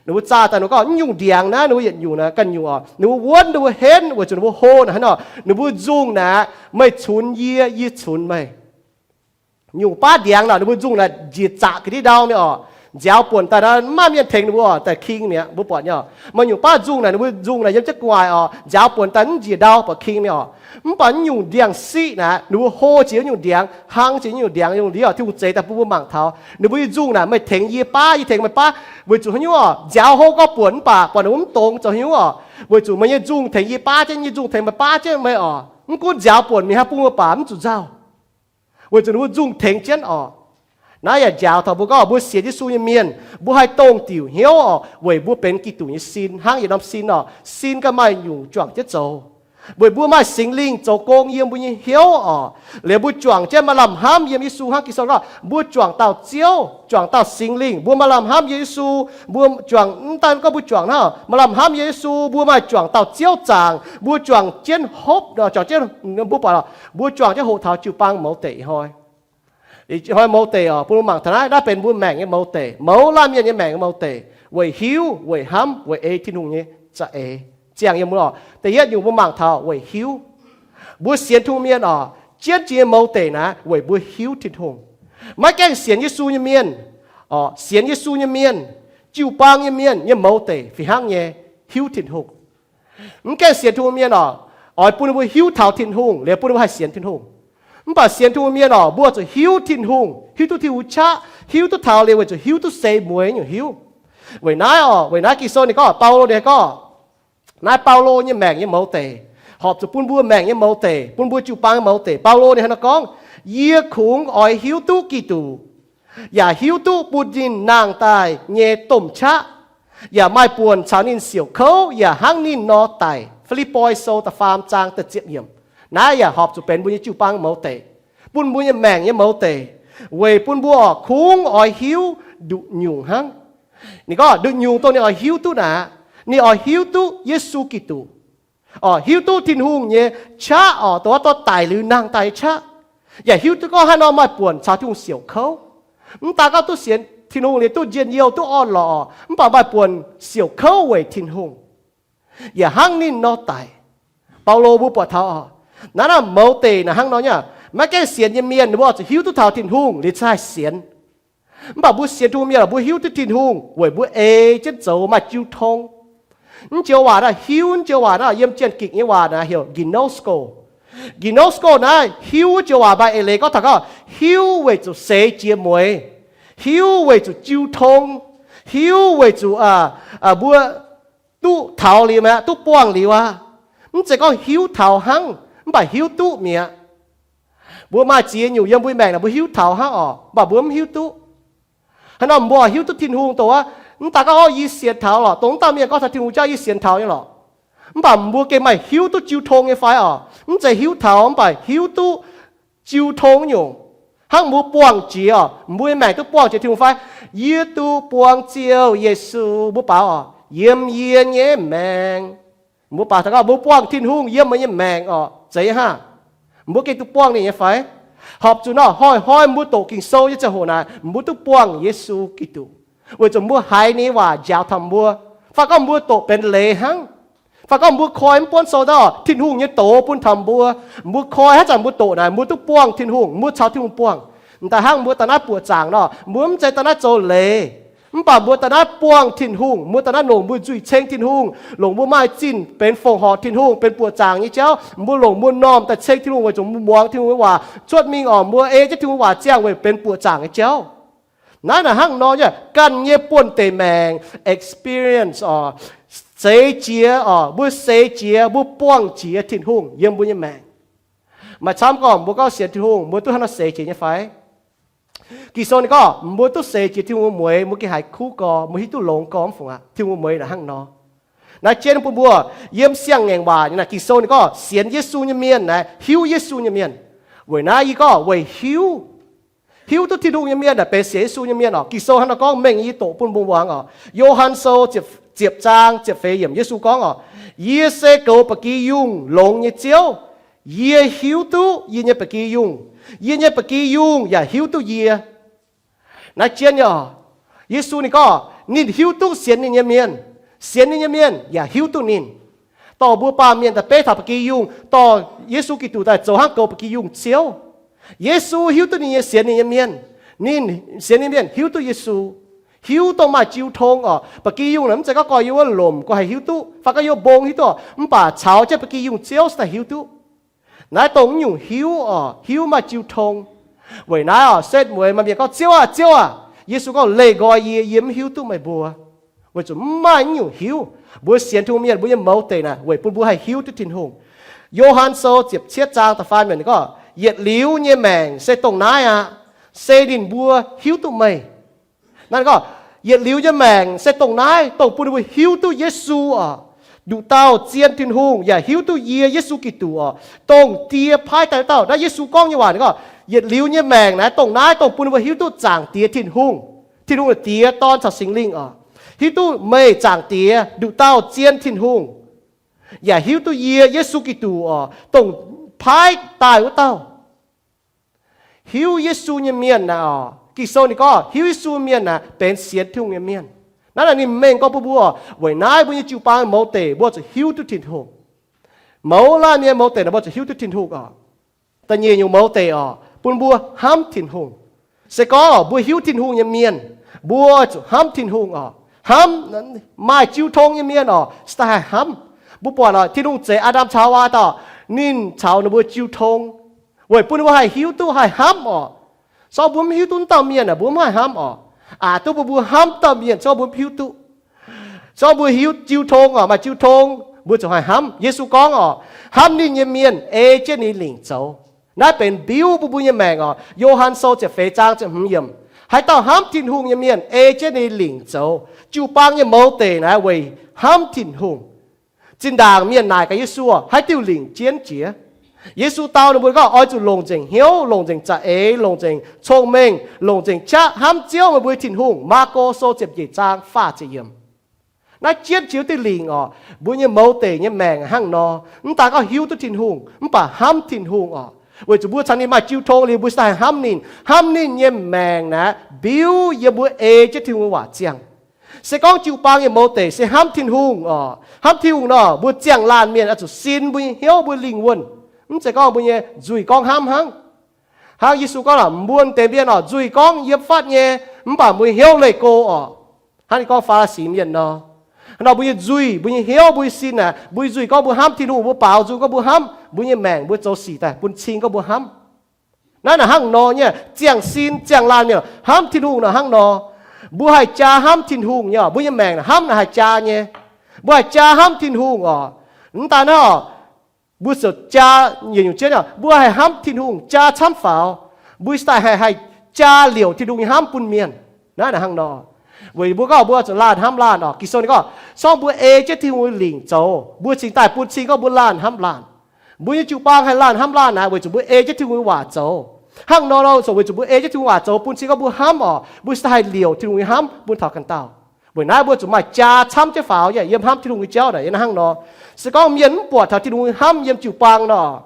Ninh mbuo zaah daaih ninh mbuo gorngv mv nyungc ndiangx naaiv ninh mbuo yietc nyungc naaic ganh nyungc oc. Ninh mbuo wuonv, ninh mbuo henv weic zuqc ninh mbuo hlo naaic hnangv nor. Ninh mbuo nzungh naaic, meih cunx yie, yie cunx meih. Nyungc baav ndiangx naaic ninh mbuo nzungh naaic njiec zaqc ga'ndiev ndau mi'aqv oc. Nziaaux buonc daaih naaic, mv maaih mienh tengx ninh mbuo oc, daaih king mi'aqv. Mbuo buatc nyei oc, maaih nyungc baav nzungh naaic ninh mbuo nzungh naaic yiem jienv gu'nguaaic oc, nziaaux buonc daaih mv njiec ndau, buatc king mi'aqv oc. Mv baac mv nyungc ndiangx-siqv naaic, ninh mbuo hlo jiex nyungc ndiangx, hlang jiex nyungc ndiangx, nyungc ndiangx oc, Tin-Hungh zeix daaih bun mbuo mangc taux. Ninh mbuo yie nzungh naaic, meih tengx yie baav, yie tengx meih baav, weic zuqc haaix nyungc oc, nziaaux hlo gorngv buonc mv baac, buatc ninh mbuo mv dongz zoux haaix nyungc oc, weic zuqc meih nyei nzungh tengx yie baav jienv, yie nzungh tengx meih baav jienv meih oc. Mv gunv nziaaux buonc mingh haaix bun mbuo baac mv zuqc nzauh, weic zuqc ninh mbuo nzungh tengx jienv oc. Naaiv yaac njaaux taux mbuo gorngv mbuo sienx Yesu nyei mienh, mbuo haih dongh diuc hnyouv oc, weic mbuo benx Giduc nyei sin hnangv yietc norm sin oc. Sin ganh maaih nyungc juangc jienv zoux, weic mbuo maaih Singx Lingh zoux gong yiem mbuo nyei hnyouv oc. Liuz mbuo juangc jienv maaih lamh hnamv yiem Yesu hnangv Ging-Sou gorngv, mbuo juangc dauh Ziouv, juangc dauh Singx Lingh, mbuo maaih lamh hnamv yiem Yesu. Mbuo juangc, mv daan gorngv mbuo juangc hnangv, maaih lamh hnamv yiem Yesu, mbuo maaih juangc dauh Ziouv zaangc, mbuo juangc jienv hopv, juangc jienv, mbuo buatc, mbuo juangc jienv hoqc taux jiu-baang mouz deic hnoi. Hnoi mouz deic oc, bun mbuo mangc taux naaiv, naaiv benx mbuo maengc nyei mouz deic, mouz laanh mienh nyei maengc nyei mouz deic, weic hiuv, weic hnamv, weic ei Tin-Hungh nyei za'eix. Ziangh yiem mbuo oc, da'yietv nyungc mbuo mangc taux weic hiuv. Mbuo sienx Tin-Hungh mienh oc, jienv jiex nyei mouz deic naaiv weic mbuo hiuv Tin-Hungh. Maiv gaengh sienx Yesu nyei mienh, sienx Yesu nyei mienh, jiu-baang nyei mienh nyei mouz deic fih hnangv nyei hiuv Tin-Hungh. Mv gaengh sienx Tin-Hungh mienh oc, oix bun ninh mbuo hiuv taux Tin-Hungh liuz bun ninh mbuo haih sienx Tin-Hungh. Mv baac sienx Tin-Hungh mienh oc, mbuo zuqc hiuv Tin-Hungh, hiuv duqv Tin-Hungh qaqv, hiuv duqv taux liuz weic zuqc hiuv duqv seix mueiz nyungc hiuv. Weic naaiv oc, weic naaiv Ging-Sou ninh gorngv, Baulo ninh gorngv, naaiv Baulo nyei maengc nyei mouz deic, horpc zuqc bun mbuo maengc nyei mouz deic, bun mbuo jiu-baang nyei mouz deic. Baulo ninh hnangv naaiv gorngv, Yie kungx oix hiuv duqv Giduc, yaac hiuv duqv bun ninh nangh daaih nyei domh qaqv, yaac maaih buonc caux ninh siouc kouv yaac hnangv ninh nor daic. Fi^lipv^poi Sou da'faam zaang da'ziepc yiemc. Naaiv yaac horpc zuqc benx mbuo nyei jiu-baang mouz deic, bun mbuo nyei maengc nyei mouz deic, weic bun mbuo oc kungx oix hiuv nduqc nyungc hnangv. Ninh gorngv nduqc nyungc dongh ninh oix hiuv duqv naaic, ninh oix hiuv duqv Yesu Giduc, oc, hiuv duqv Tin-Hungh nyei qaqv oc, dongh wuov dorh daic liuz nangh daaih nyei qaqv, yaac hiuv duqv gorngv haaix nor maaih buonc caux Tin-Hungh siouc kouv. Mv daan gorngv duqv sienx Tin-Hungh liuz duqv njien-youh duqv orn-lorqc oc, mv baac maaih buonc siouc kouv weic Tin-Hungh, yaac hnangv ninh nor daic. Baulo mbuo buatc taux oc, naaiv naaiv mouz deic naaic hnangv nor nyei. Maiv gaengh sienx nyei mienh ninh mbuo oix zuqc hiuv duqv taux Tin-Hungh liuz cingx haih sienx. Mv baac mbuo sienx Tin-Hungh mienh oc, mbuo hiuv duqv Tin-Hungh weic mbuo ei jienv zoux maaih jiu tong. Mv joux waac naaiv, hiuv mv joux waac naaiv yiem Janx-Gikc nyei waac naaiv heuc ginosko. Ginosko naaiv hiuv wuov joux waac maaih eix leiz gorngv taux gorngv hiuv weic zuqc seix jiex mueiz, hiuv weic zuqc jiu tong, hiuv weic zuqc mbuo duqv taux liuz mi'aqv, duqv buangh liuz aqv. Mv zeiz gorngv hiuv taux hnangv, mv baac hiuv duqv mi'aqv. Mbuo maaih ziex nyungc yiem mbuo maengc naaic mbuo hiuv taux hnangv oc, mv baac mbuo mv hiuv duqv. Haaix norm mbuo hiuv duqv Tin-Hungh dongh wuov, mv daan gorngv, Ov, yie sienx taux lorqc, dongh mv dauh mienh gorngv taux Tin-Hungh jauv yie sienx taux nyei lorqc. Mv baac mbuo gengh maaih hiuv duqv jiu tong nyei fai oc? Mv zeiz hiuv taux, mv baac hiuv duqv jiu tong nyungc. Hnangv mbuo buangh jiex oc, mbuo nyei maengc duqv buangh jiex Tin-Hungh fai? Yie duqv buangh Ziouv Yesu, mbuo baaux oc, yiem yie nyei maengc. Mbuo baaux taux gorngv mbuo buangh Tin-Hungh yiem meih nyei maengc oc, zeiz hnangv. Mbuo gengh duqv buangh ninh nyei fai? Horpc zuqc nor, hnoi-hnoi mbuo doqc Ging-Sou nyei ziangh hoc naaic, mbuo duqv buangh Yesu Giduc, weic zuqc mbuo haiz ninh nyei waac njaaux taux mbuo. Fai gorngv mbuo doqc benx leiz hnangv, fai gorngv mbuo koi mv buonv sou daaih, Tin-Hungh nyei doz bun taux mbuo, mbuo koi haaix zanc mbuo doqc naaic, mbuo duqv buangh Tin-Hungh, mbuo caux Tin-Hungh buangh. M'daaih hnangv mbuo daaih naaiv buoqc zaangc nor, mbuo mv zeiz daaih naaiv zoux leiz, mv baac mbuo daaih naaiv buangh Tin-Hungh, mbuo daaih naaiv longc mbuo nzuih ceng Tin-Hungh, longc mbuo maaih zinh benx fongc horc Tin-Hungh, benx buoqc zaangc nyei jauv. Mbuo longc mbuo normh daaih ceng Tin-Hungh weic zuqc mbuo muangx Tin-Hungh nyei waac, cuotv mingh oc, mbuo ei jienv Tin-Hungh waac ziangh weic benx buoqc zaangc nyei jauv. Naaiv naaic hnangv nor nyei, ganh nyei buonv-deic maengc experience oc, seix jiex oc, mbuo seix jiex, mbuo buangh jiex Tin-Hungh yiem mbuo nyei maengc. Maaih camv gorngv mbuo gorngv sienx Tin-Hungh, mbuo duqv hnangv nor seix jiex nyei fai? Ging-Sou ninh gorngv mbuo duqv seix jiex Tin-Hungh mueiz, mbuo gengh haiz kuv gorx, mbuo hiuv duqv longx gorx mv fungc aqv. Tin-Hungh mueiz naaic hnangv nor. Naaiv jienv bun mbuo yiem siang-ngaengc waac nyei naaic, Ging-Sou ninh gorngv sienx Yesu nyei mienh naaic hiuv Yesu nyei mienh. Weic naaiv yie gorngv weic hiuv, hiuv duqv Tin-Hungh nyei mienh naaic benx sienx Yesu nyei mienh oc. Ging-Sou hnangv nor gorngv mengh yie doqc bun mbuo muangx oc. Yo^han Sou ziepc zaang ziepc feix yiemc Yesu gorngv oc, Yie se goux ba'gi yungh longx nyei Ziouv. Yie hiuv duqv yie nyei ba'gi yungh, yie nyei ba'gi yungh yaac hiuv duqv yie. Naaiv jienv nyei oc. Yesu ninh gorngv ninh hiuv duqv sienx ninh nyei mienh, sienx ninh nyei mienh yaac hiuv duqv ninh. Dorh mbuo baamh mienh daaih beiv taux ba'gi yungh, dorh Yesu Giduc daaih zoux hnangv goux ba'gi yungh Ziouv. Yesu hiuv duqv ninh nyei sienx ninh nyei mienh. Ninh sienx ninh mienh hiuv duqv Yesu. Hiuv dongh maaih jiu tong oc. Ba'gi yungh naaic mv zeiz gorngv gorx-youz wuov lomc gorngv haih hiuv duqv, fai gorngv yie mbuo mbong hiuv duqv oc. Mv baac caux jienv ba'gi yungh Ziouv se daaih hiuv duqv. Naaiv dongh mv nyungc hiuv oc, hiuv maaih jiu tong. Weic naaiv oc, setv mueiz maaih mienh gorngv, Ziouv aah! Ziouv aah! Yesu gorngv, Leih nqoi yie, yie mv hiuv duqv meih mbuo. Weic zuqc mv maaih mv nyungc hiuv. Mbuo sienx Tin-Hungh mienh mbuo nyei mouz deic naaic weic bun mbuo haih hiuv duqv Tin-Hungh. Yo^han Sou ziepc cietv zaang da'faam yiemc ninh gorngv, Yietc liuz nyei maengc se dongh naaiv aqv, se ninh mbuo hiuv duqv meih. Naaiv gorngv, yietc liuz nyei maengc se dongh naaiv, dongh bun ninh mbuo hiuv duqv Yesu oc, nduqc dauh zien Tin-Hungh, yaac hiuv duqv yie, Yesu Giduc oc, dongh Die paaiv daaih wuov dauh. Naaiv Yesu gorngv nyei waac ninh gorngv, yietc liuz nyei maengc naaiv dongh naaiv, dongh bun ninh mbuo hiuv duqv Zaangc Diex Tin-Hungh, Tin-Hungh nyei Diex, Dorn caux Singx Lingh oc, hiuv duqv meih Zaangc Diex, nduqc dauh zien Tin-Hungh, yaac hiuv duqv yie, Yesu Giduc oc, dongh paaiv daaih wuov dauh. Hiuv Yesu nyei mienh naaic oc, Ging-Sou ninh gorngv hiuv Yesu mienh naaic benx sienx Tin-Hungh nyei mienh. Naaiv naaic ninh mengh gorngv bun mbuo, weic naaiv mbuo nyei jiu-baang mouz deic mbuo zuqc hiuv duqv Tin-Hungh. Mouz laanh nyei mouz deic naaic mbuo zuqc hiuv duqv Tin-Hungh oc. Da'nyeic nyungc mouz deic oc, bun mbuo hnamv Tin-Hungh. Se gorngv mbuo hiuv Tin-Hungh nyei mienh, mbuo zuqc hnamv Tin-Hungh oc. Hnamv, maaih jiu tong nyei mienh oc, se daaih haih hnamv. Mbuo buatc oc, Tin-Hungh zeix Aa^ndam caux Haawaa daaih, ninh caux ninh mbuo jiu tong, weic bun ninh mbuo haih hiuv duqv haih hnamv oc. Sorng mbuo mv hiuv duqv wuov dauh mienh aeqv, mbuo mv haih hnamv oc. Aqc duqv mbuo, mbuo hnamv dauh mienh, sorng mbuo mv hiuv duqv. Sorng mbuo hiuv jiu tong oc, maaih jiu tong, mbuo ziouc haih hnamv. Yesu gorngv oc, hnamv ninh nyei mienh ei jienv ninh lingc zoux. Naaiv benx mbiuv bun mbuo nyei maengc oc. Yo^han Sou ziepc feix zaang ziepc hmz yiemc, haaix dauh hnamv Tin-Hungh nyei mienh ei jienv ninh lingc zoux. Jiu-baang nyei mouz deic naaiv weic hnamv Tin-Hungh. Zinh ndaangc mienh naaic gaax Yesu, haaix diuh lingc jienv jiex? Yesu dau ninh mbuo gorngv, oix zuqc longc nzengc hnyouv, longc nzengc za'eix, longc nzengc cong-mengh, longc nzengc qaqv hnamv Ziouv meih mbuo nyei Tin-Hungh. Maako Sou ziepc nyeic zaang faah ziepc yiemc. Naaiv jienv jiex diuh lingc oc. Mbuo nyei mouz deic nyei maengc hnangv nor, mv daan gorngv hiuv duqv Tin-Hungh, mv baac hnamv Tin-Hungh oc, weic zuqc mbuo caux ninh maaih jiu tong liuz, mbuo se daaih hnamv ninh. Hnamv ninh nyei maengc naaiv mbiuv yiem mbuo ei jienv Tin-Hungh nyei waac ziangh. Se gorngv jiu-baang nyei mouz deic se hnamv Tin-Hungh oc, hnamv Tin-Hungh nor, mbuo ziangh laanh mienh oix zuqc sin mbuo nyei hnyouv, mbuo lingh wuonh. Mv zeiz gorngv mbuo nyei nzuih gorngv hnamv hnangv. Hnangv Yesu gorngv, mbuo deix mienh oc, nzuih gorngv yiem fatv nyei, mv baac mbuo hnyouv leih go oc. Hnangv ninh gorngv Faa^li^si mienh nor, nor mbuo nyei nzuih, mbuo nyei hnyouv, mbuo nyei sin aeqv, mbuo nyei nzuih gorngv mbuo hnamv Tin-Hungh, mbuo baaux nzung gorngv mbuo hnamv, mbuo nyei maengc mbuo zoux sic daaih bun cing gorngv mbuo hnamv. Naaiv naaic hnangv nor nyei, ziangh sin ziangh laanh mienh hnamv Tin-Hungh naaic hnangv nor. Mbuo haih jaa hnamv Tin-Hungh nyei oc. Mbuo nyei maengc hnamv naaic haih jaa nyei. Mbuo haih jaa hnamv Tin-Hungh oc. Mv daan naaiv oc, mbuo ziouc jaa, yietc nyungc jienv oc, mbuo haih hnamv Tin-Hungh jaa camv faaux, mbuo se daaih haih, haih jaa liouc Tin-Hungh nyei hnamv bun mienh. Naaiv naaic hnangv nor. Weic mbuo gorngv mbuo zuqc laanh hnamv laanh oc. Ging-Sou ninh gorngv, sorng mbuo ei jienv Tin-Hungh nyei lingc zoux, mbuo cingx daaih bun cing gorngv mbuo laanh hnamv laanh. Mbuo nyei jiu-baang haih laanh hnamv laanh naaic weic zuqc mbuo ei jienv Tin-Hungh nyei waac zoux. Hnangv nor, weic zuqc mbuo ei jienv Tin-Hungh waac zoux bun cing gorngv mbuo hnamv oc, mbuo se daaih haih liouc Tin-Hungh nyei hnamv bun taux ganh dauh. Weic naaiv mbuo zuqc maaih jaa camv jienv faaux yaac yiem hnamv Tin-Hungh nyei jauv naaic yiem hnangv nor. Se gorngv mienh mv buatc taux Tin-Hungh nyei hnamv yiem jiu-baang nor,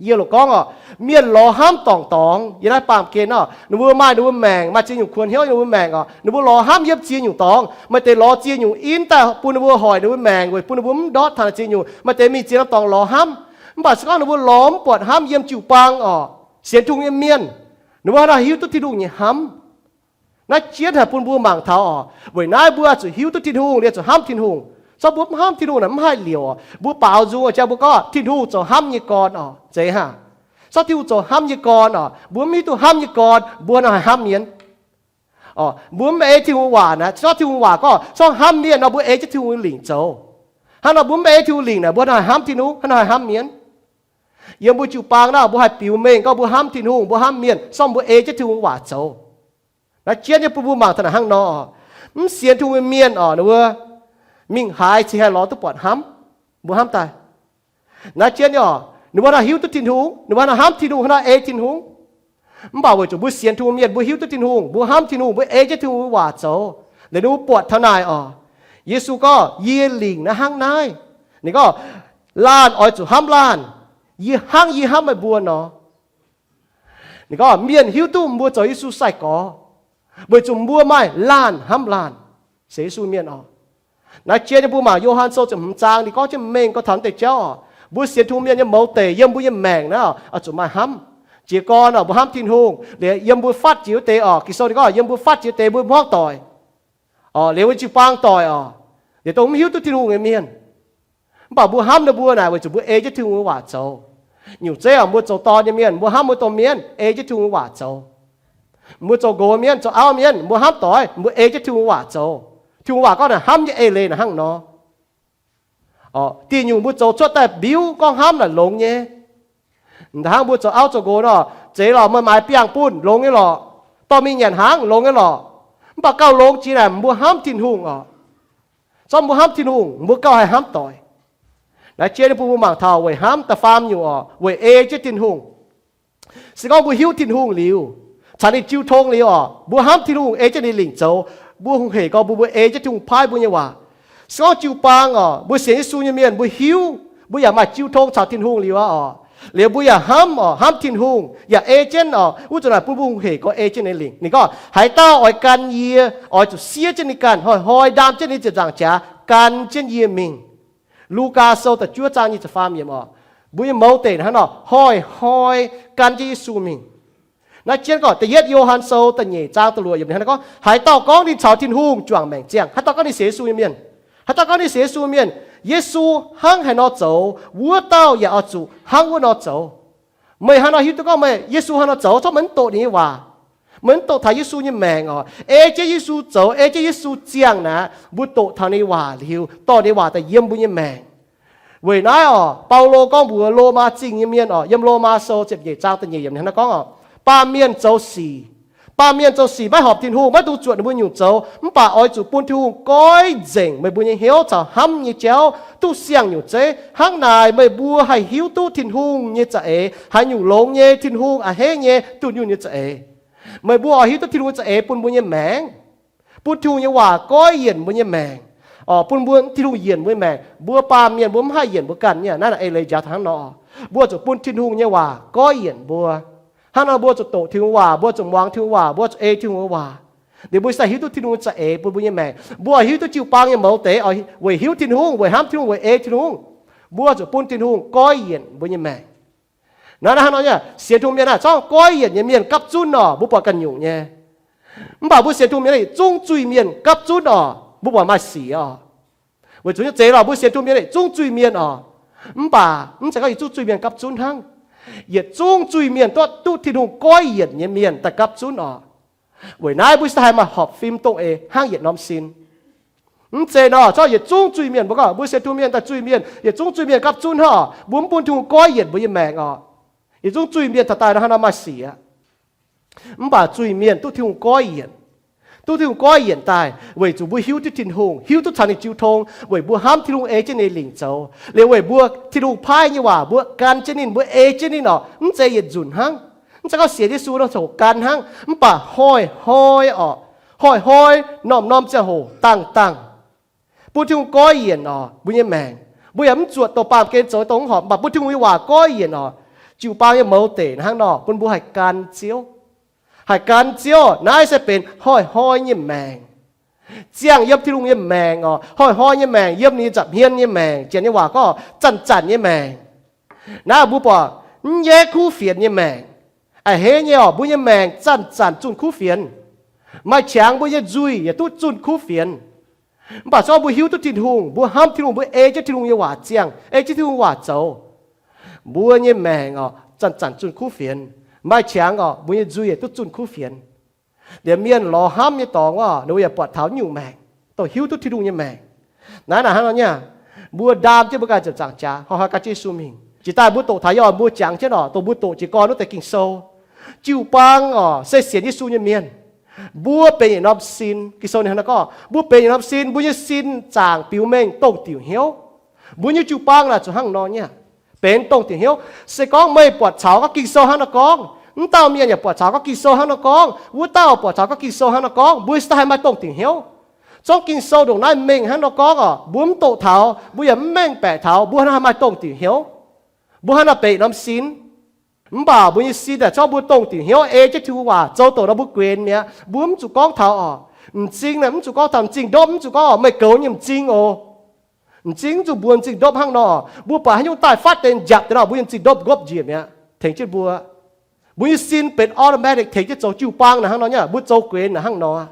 yie loc gorngv oc, mienh lorz hnamv dorngc dorngx yiem naaiv baamh gen nor, ninh mbuo maaih ninh mbuo maengc, maaih ziex nyungc kuonx hnyouv yiem ninh mbuo maengc oc. Ninh mbuo lorz hnamv yiem ziex nyungc dorngx. Maaih deix lorz ziex nyungc in daaih bun ninh mbuo hoic ninh mbuo maengc weic bun ninh mbuo mv ndortv taux ziex nyungc. Maaih deix mingh ziex norm dorngx lorz hnamv. Mv baac se gorngv ninh mbuo lorz mv buatc hnamv yiem jiu-baang oc, sienx Tin-Hungh nyei mienh, ninh mbuo hnangv naaiv hiuv duqv Tin-Hungh nyei hnamv. Naaiv jienv haih bun mbuo mangc taux oc. Weic naaiv mbuo zuqc hiuv duqv Tin-Hungh, liuz zuqc hnamv Tin-Hungh. Sorng mbuo mv hnamv Tin-Hungh naaic mv haih liouc oc. Mbuo baaux nzung oc, jangx mbuo gorngv Tin-Hungh zoux hnamv nyei gorn oc, zeiz hnangv. Sorng Tin-Hungh zoux hnamv nyei gorn oc, mbuo mv hiuv duqv hnamv nyei gorn mbuo hnangv haaix hnamv mienh oc. Mbuo mv ei Tin-Hungh waac naaic, sorng Tin-Hungh waac gorngv sorng hnamv mienh nor, mbuo ei jienv Tin-Hungh lingc zoux. Hnangv nor mbuo mv ei Tin-Hungh lingc naaic mbuo hnangv haaix hnamv Tin-Hungh, hnangv nor haaix hnamv mienh? Yiem mbuo jiu-baang naaic mbuo haih biux mengh gorngv mbuo hnamv Tin-Hungh, mbuo hnamv mienh, sorng mbuo ei jienv Tin-Hungh waac zoux. Naaiv jienv nyei bun mbuo mangc taux naaic hnangv nor oc. Mv sienx Tin-Hungh nyei mienh oc, ninh mbuo mingh haaix cingx haih lorz duqv buatc hnamv, mbuo hnamv daaih. Naaiv jienv nyei oc, ninh mbuo hnangv hiuv duqv Tin-Hungh, ninh mbuo hnangv hnamv Tin-Hungh, hnangv ei Tin-Hungh. Mv baac weic zuqc mbuo sienx Tin-Hungh mienh, mbuo hiuv duqv Tin-Hungh, mbuo hnamv Tin-Hungh, mbuo ei jienv Tin-Hungh nyei waac zoux, liuz ninh mbuo buatc taux naaic oc. Yesu gorngv, yie lingc naaiv hnangv naaiv. Ninh gorngv, laanh oix zuqc hnamv laanh, yie hnangv yie hnamv meih mbuo nor. Ninh gorngv mienh hiuv duqv mbuo zoux Yesu sai-gorx, weic zuqc mbuo maaih laanh hnamv laanh, sienx Yesu mienh oc. Naaiv jienv nyei mbuo mangc Yo^han Sou ziepc hmz zaang, ninh gorngv jienv mengh gorngv taux deix jauv oc. Mbuo sienx Tin-Hungh mienh nyei mouz deic yiem mbuo nyei maengc naaiv oc, oix zuqc maaih hnamv. Jiez gorn oc, mbuo hnamv Tin-Hungh, liuz yiem mbuo fatv jiex wuov deix oc. Ging-Sou ninh gorngv yiem mbuo fatv jiex wuov deix mbuo hmuangv doic. Liuz mbuo jiu-baang doic oc, liuz dongh mv hiuv duqv Tin-Hungh nyei mienh. Mv baac mbuo hnamv ninh mbuo naaic weic zuqc mbuo ei jienv Tin-Hungh nyei waac zoux. Nyungc zeiv oc, mbuo zoux dorn nyei mienh, mbuo hnamv mbuo domh mienv ei jienv Tin-Hungh nyei waac zoux. Mbuo zoux nqox mienv, zoux auv mienv, mbuo hnamv doic mbuo ei jienv Tin-Hungh nyei waac zoux. Tin-Hungh waac gorngv naaic hnamv nyei eix leiz naaic hnangv nor. Diuh nyungc mbuo zoux cuotv daaih mbiuv gorngv hnamv naaic longx nyei. Hnangv mbuo zoux auv zoux nqox nor, zeiz lorqc, meih maaiz biangh bunh longx nyei lorqc, dorh mingh nyanc hnaangx longx nyei lorqc. Mv baac gauh longx jiex naaic mbuo hnamv Tin-Hungh oc. Zorqv mbuo hnamv Tin-Hungh, mbuo gauh haih hnamv doic. Naaiv jiex ninh bun mbuo mangc taux weic hnamv da'faam nyungc oc, weic ei jienv Tin-Hungh. Se gorngv mbuo hiuv Tin-Hungh liuz, caux ninh jiu tong liuz oc, mbuo hnamv Tin-Hungh, ei jienv ninh lingc zoux, mbuo hungh hec gorngv mbuo, mbuo ei jienv Tin-Hungh paaiv mbuo nyei waac. Se gorngv jiu-baang oc, mbuo sienx Yesu nyei mienh, mbuo hiuv, mbuo yaac maaih jiu tong caux Tin-Hungh liuz aqv oc, liuz mbuo yaac hnamv oc, hnamv Tin-Hungh, yaac ei jienv oc, wuov zanc naaic bun mbuo hungh hec gorngv ei jienv ninh lingc. Ninh gorngv, haaix dauh oix gan yie, oix zuqc siev jienv ninh ganh, hnoi-hnoi ndaam jienv ninh ziepc nzaangc jaax gan jienv yie mingh. Lugaa Sou da'juov zaang nyic ziepc faam yiemc oc. Mbuo nyei mouz deic hnangv nor, hnoi-hnoi gan jienv Yesu mingh. Naaiv jienv gorngv da'yietv Yo^han Sou da'nyeic zaang da'luoqc yiemc ninh hnangv nor gorngv, haaix dauh gorngv ninh caux Tin-Hungh juangc maengc ziangh, haaix dauh gorngv ninh sienx Yesu nyei mienh, haaix dauh gorngv ninh sienx Yesu mienh, Yesu hnangv haaix nor zoux, wuov dauh yaac oix zuqc hnangv wuov nor zoux. Meih hnangv nor hiuv duqv gorngv meih Yesu hnangv nor zoux, zorqv meih mv doqc ninh nyei waac, meih mv doqc taux Yesu nyei maengc oc, ei jienv Yesu zoux, ei jienv Yesu ziangh naaic, mbuo doqc taux ninh nyei waac liuz, dorh ninh nyei waac daaih yiem mbuo nyei maengc. Weic naaiv oc, Baulo gorngv mbuox Lomaa Zingh nyei mienh oc, yiem Lomaa Sou ziepc nyeic zaang da'nyeic yiemc ninh hnangv nor gorngv oc, baamh mienh zoux sic, baamh mienh zoux sic maiv horpc Tin-Hungh, maiv dungx zuotc ninh mbuo nyungc zoux. Mv baac oix zuqc bun Tin-Hungh goiv nzengc meih mbuo nyei hnyouv caux hnamv nyei jauv duqv siang-nyungc zeiv. Hnangv naaic meih mbuo haih hiuv duqv Tin-Hungh nyei za'eix haaix nyungc longx nyei, Tin-Hungh a'hneiv nyei, dunh yunh nyei za'eix. Meih mbuo oix hiuv duqv Tin-Hungh nyei za'eix bun mbuo nyei maengc, bun Tin-Hungh nyei waac goiv yienc mbuo nyei maengc, bun mbuo, Tin-Hungh yienc mbuo nyei maengc. Mbuo baamh mienh mbuo mv haih yienc mbuo ganh nyei. Naaiv eix leiz njaaux taux hnangv nor, mbuo zuqc bun Tin-Hungh nyei waac goiv yienc mbuo. Hnangv nor mbuo zuqc doqc Tin-Hungh waac, mbuo zuqc muangx Tin-Hungh waac, mbuo zuqc ei Tin-Hungh nyei waac. Liuz mbuo cingx daaih hiuv duqv Tin-Hungh nyei za'eix bun mbuo nyei maengc. Mbuo hiuv duqv jiu-baang nyei mouz deix weic hiuv Tin-Hungh, weic hnamv Tin-Hungh, weic ei Tin-Hungh, mbuo zuqc bun Tin-Hungh goiv yienc mbuo nyei maengc. Naaiv hnangv nor nyei, sienx Tin-Hungh mienh naaiv, zorngv goiv yienc nyei mienh gapv zunv oc, mbuo buatc ganh nyungc nyei. Mv baac mbuo sienx Tin-Hungh mienh yietc zungv zuiz-mienh gapv zunv oc, mbuo buatc maaih sic oc. Weic zuqc nyei zeiz lorqc, mbuo sienx Tin-Hungh mienh yietc zungv zuiz-mienh oc. Mv baac mv zeiz gorngv yietc zungv zuiz-mienh gapv zunv hnangv. Yietc zungv zuiz-mienh duqv, duqv Tin-Hungh goiv yienc nyei mienh daaih gapv zunv oc. Weic naaiv mbuo cingx daaih haih maaih horpc fim dongh eix hnangv yietc norm sin. Mv zeiz nor, zorqv yietc zungv zuiz-mienh, mbuo gorngv mbuo sienx Tin-Hungh mienh daaih zuiz-mienh, yietc zungv zuiz-mienh gapv zunv hnangv oc, mbuo mv bun Tin-Hungh goiv yienc mbuo nyei maengc oc. Yietc zungv zuiz-mienh taux daaih hnangv nor maaih sic aqv. Mv baac zuiz-mienh duqv Tin-Hungh goiv yienc, duqv Tin-Hungh goiv yienc daaih, weic zuqc mbuo hiuv duqv Tin-Hungh, hiuv duqv caux ninh jiu tong, weic mbuo hnamv Tin-Hungh, ei jienv ninh lingc zoux, liuz weic mbuo Tin-Hungh paaiv nyei waac, mbuo gan jienv ninh, mbuo ei jienv ninh oc. Mv zeiz yietc nzunc hnangv. Mv zeiz gorngv sienx Yesu nor ziangh hoc gan hnangv, mv baac hnoi-hnoi oc, hnoi-hnoi, norm-norm ziangh hoc dangh dangh bun Tin-Hungh goiv yienc oc mbuo nyei maengc. Mbuo yaac mv zuotc dongh baamh gen zoux dongh mv horpc, mv baac bun Tin-Hungh nyei waac goiv yienc oc. Jiu-baang nyei mouz deic hnangv nor bun mbuo haih gan Ziouv. Haih gan Ziouv, naaiv se benx hnoi-hnoi nyei maengc. Ziangh yiem Tin-Hungh nyei maengc oc. Hnoi-hnoi nyei maengc, yiem ninh nyei nza'hmien nyei maengc. Janx nyei waac gorngv zanc-zanc nyei maengc. Naaiv mbuo buatc mv nyaiv kuv fienx nyei maengc. A'hneiv nyei oc, mbuo nyei maengc zanc-zanc zunh kuv fienx. Maaih qangx mbuo nyei nzuih yaac duqv zunh kuv fienx. Mv baac se gorngv mbuo hiuv duqv Tin-Hungh, mbuo hnamv Tin-Hungh, mbuo ei jienv Tin-Hungh nyei waac ziangh, ei jienv Tin-Hungh waac zoux, mbuo nyei maengc oc zanc-zanc zunh kuv fienx. Maaih qangx oc, mbuo nyei nzuih yaac duqv zunh kuv fienx. Liemh mienh lorz hnamv nyei dorngx oc, ninh mbuo yaac buatc taux nyungc maengc, dongh hiuv duqv Tin-Hungh nyei maengc. Naaiv naaic hnangv nor nyei, mbuo ndaam jienv mbuo ganh ziepc nzaangc jaax, hnoi-hnoi gan jienv Yesu mingh. Jiex daaih mbuo doqc taux yie oc, mbuo jangx jienv oc, dongh mbuo doqc jiez gorn wuov deix Ging-Sou. Jiu-baang oc se sienx Yesu nyei mienh. Mbuo benx yietc norm sin. Ging-Sou ninh hnangv naaiv gorngv, mbuo benx yietc norm sin, mbuo nyei sin zaangc biux mengh dongh diuc hnyouv. Mbuo nyei jiu-baang naaic zuqc hnangv nor nyei, benx dongh diuc hnyouv. Se gorngv meih buatc caux gorngv Ging-Sou hnangv naaiv gorngv, wuov dauh mienh yaac buatc caux gorngv Ging-Sou hnangv naaic gorngv, wuov dauh buatc caux gorngv Ging-Sou hnangv naaic gorngv, mbuo cingx daaih haih maaih dongh diuc hnyouv. Zorngv Ging-Sou ndongc naaiv mengh hnangv naaic gorngv oc, mbuo mv doqc taux, mbuo yaac mv mengh baeqc taux, mbuo hnangv haaix maaih dongh diuc hnyouv. Mbuo hnangv naaic benx norm sin. Mv baac mbuo nyei sin naaic zorngv mbuo dongh diuc hnyouv ei jienv Tin-Hungh waac zoux douc nor mbuo guenx mi'aqv. Mbuo mv zuqc gorngv taux oc, m'zing naaic mv zuqc gorngv taux m'zing ndopv, mv zuqc gorngv oc meih goux nyei m'zing oc. M'zing mv zuqc mbuox m'zing ndopv hnangv nor. Mbuo buatc haaix nyungc daaih fatv deix njapc deix nor, mbuo nyei m'zing ndopv ngopv njiec mi'aqv, tengx jienv mbuo. Mbuo nyei sin benx automatic tengx jienv zoux jiu-baang naaic hnangv nor nyei, mbuo zoux guenx naaic hnangv nor aqv.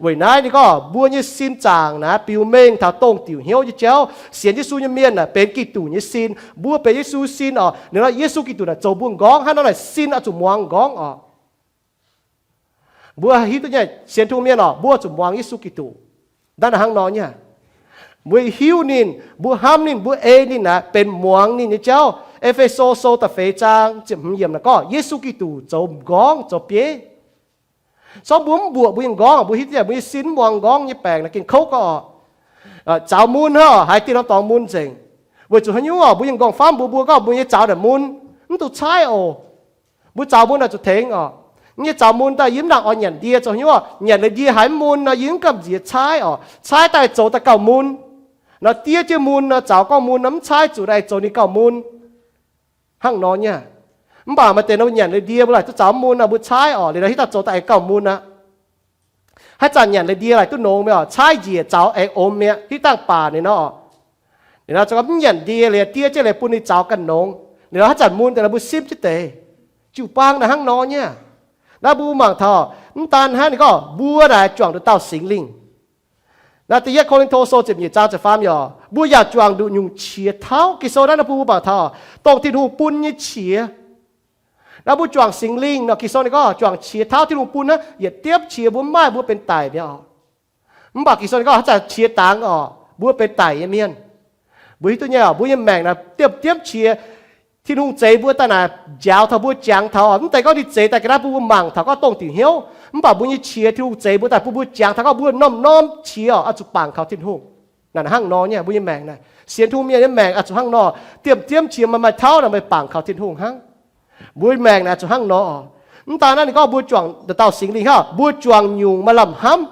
Weic naaiv ninh gorngv mbuo nyei sin zaangc naaiv biux mengh taux dongh diuc hnyouv nyei jauv. Sienx Yesu nyei mienh naaic benx Giduc nyei sin. Mbuo benx Yesu sin oc. Ninh nor Yesu Giduc naaic zoux mbuo m'nqorngv hnangv nor naaic sin oix zuqc muangx m'nqorngv oc. Mbuo hiuv duqv nyei sienx Tin-Hungh mienh oc, mbuo zuqc muangx Yesu Giduc. Naaiv hnangv nor nyei. Mbuo hiuv ninh, mbuo hnamv ninh, mbuo ei ninh naaic benx muangx ninh nyei jauv. E^fe^so sou da'feix zaang ziepc hmz yiemc naaic gorngv Yesu Giduc zoux m'nqorngv zoux bieiv. Sorng mbuo mv mbuoqc mbuo nyei m'nqorngv, mbuo hiuv duqv mbuo nyei sin mv muangx m'nqorngv nyei baengc naaic gengh kouv gorngv oc. Zaux mun hnangv oc, haiz dieh norm dorngx mun nzengc. Weic zuqc haaix nyungc oc, mbuo nyei m'nqorngv-famv mbuox mbuo gorngv mbuo nyei zaux naaic mun, mv dungx caaiv oc. Mbuo zaux mun naaic zuqc tengx oc. Yie nyei zaux mun daaih yie mv nangc oix nyanc ndie zoux haaix nyungc oc. Nyanc liuz ndie haiz mv mun nor yie mv gamh nziex caaiv oc. Caaiv daaih zoux daaih gauh mun. Nor diev jienv mun nor, zaux gorngv mun nor mv caaiv zuqc daaih zoux ninh gauh mun. Hnangv nor nyei. Mv baac maaih deix nor mbuo nyanc liuz ndie mbuo laaic duqv zaux mv mun nor mbuo caaiv oc, liuz nor hitv daaih zoux daaih aengx gauh mun aqv. Haaix zanc nyanc liuz ndie laaic duqv nongx mi'aqv oc, caaiv njiec zaux aengx omx mi'aqv, hitv dangh baac ninh nor oc. Ninh nor za'gengh mv nyanc ndie liuz diev jienv liuz bun ninh zaux ganh nongx. Ninh nor haaix zanc mun deix nor mbuo simv jienv deix. Jiu-baang naaic hnangv nor nyei. Naaiv mbuo mangc taux, mv daan hnangv ninh gorngv mbuo naaic juangc nduqc dauh Singx Lingh. Naaiv da'yietv Ko^lin^to sou ziepc nyeic zaang ziepc faam yiemc, mbuo yaac juangc nduqc nyungc qiex tauv. Ging-Sou naaiv nor bun mbuo mangc taux dongh Tin-Hungh bun nyei qiex. Naaiv mbuo juangc Singx Lingh nor, Ging-Sou ninh gorngv juangc qiex tauv Tin-Hungh bun hnangv, yietc diemv qiex mbuo mv maaih mbuo benx daic mi'aqv. Mv baac Ging-Sou ninh gorngv haaix zanc qiex dangx oc, mbuo benx daic nyei mienh. Mbuo hiuv duqv nyei oc, mbuo nyei maengc naaic diemv diemv qiex Tin-Hungh zeix mbuo daaih naaic njaaux taux mbuo jangx taux oc. Mv deix gorngv ninh zeix daaih ga'naaiv bun mbuo mangc taux gorngv dongh diuc hnyouv. Mv baac mbuo nyei qiex Tin-Hungh zeix mbuo daaih bun mbuo jangx taux gorngv mbuo norm-norm qiex oc oix zuqc bangc kaux Tin-Hungh. Naaic hnangv nor nyei mbuo nyei maengc naaic. Sienx Tin-Hungh mienh nyei maengc oix zuqc hnangv nor. Diemv diemv qiex maaih maaih tauv naaic meih bangc kaux Tin-Hungh hnangv. Mbuo maengc naaic oix zuqc hnangv nor oc. Mv daan naaiv ninh gorngv mbuo juangc dauh Singx Lingh hnangv, mbuo juangc nyungc maaih lamh hnamv.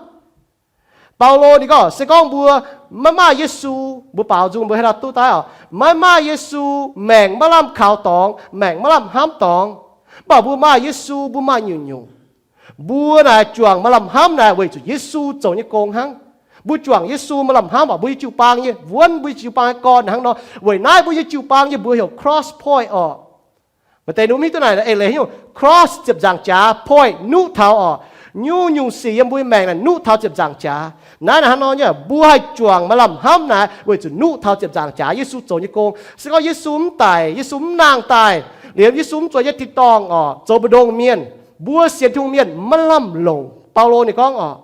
Baulo ninh gorngv se gorngv mbuo maiv maaih Yesu, mbuo baaux nzung mbuo haaix nor duqv daaih oc, maiv maaih Yesu, maengc maiv lamh kaux dorngx, maengc maiv lamh hnamv dorngx. Mv baac mbuo maaih Yesu mbuo maaih nyungc-nyungc. Mbuo naaic juangc maaih lamh hnamv naaic weic zuqc Yesu zoux nyei gong hnangv. Mbuo juangc Yesu maaih lamh hnamv oc, mbuo nyei jiu-baang nyei wuonv, mbuo nyei jiu-baang nyei gorn hnangv nor. Weic naaiv mbuo nyei jiu-baang nyei mbuox heuc cross point oc. Maaih deix mbuo mv hiuv duqv naaic eix leiz haaix nyungc. Cross ziepc nzaangc jaax, point nuqv taux oc. Nyungc-nyungc sic yiem mbuo nyei maengc naaic nuqv taux ziepc nzaangc jaax. Naaiv naaic hnangv nor nyei, mbuo haih juangc maaih lamh hnamv naaic weic zuqc nuqv taux ziepc nzaangc jaax Yesu zoux nyei gong. Se gorngv Yesu mv daic, Yesu mv nangh daaih, liemh Yesu mv zueiz nyei tin-dorngh oc, zoux mbu'ndongx mienh, mbuo sienx Tin-Hungh mienh maiv lamh longc. Baulo ninh gorngv oc,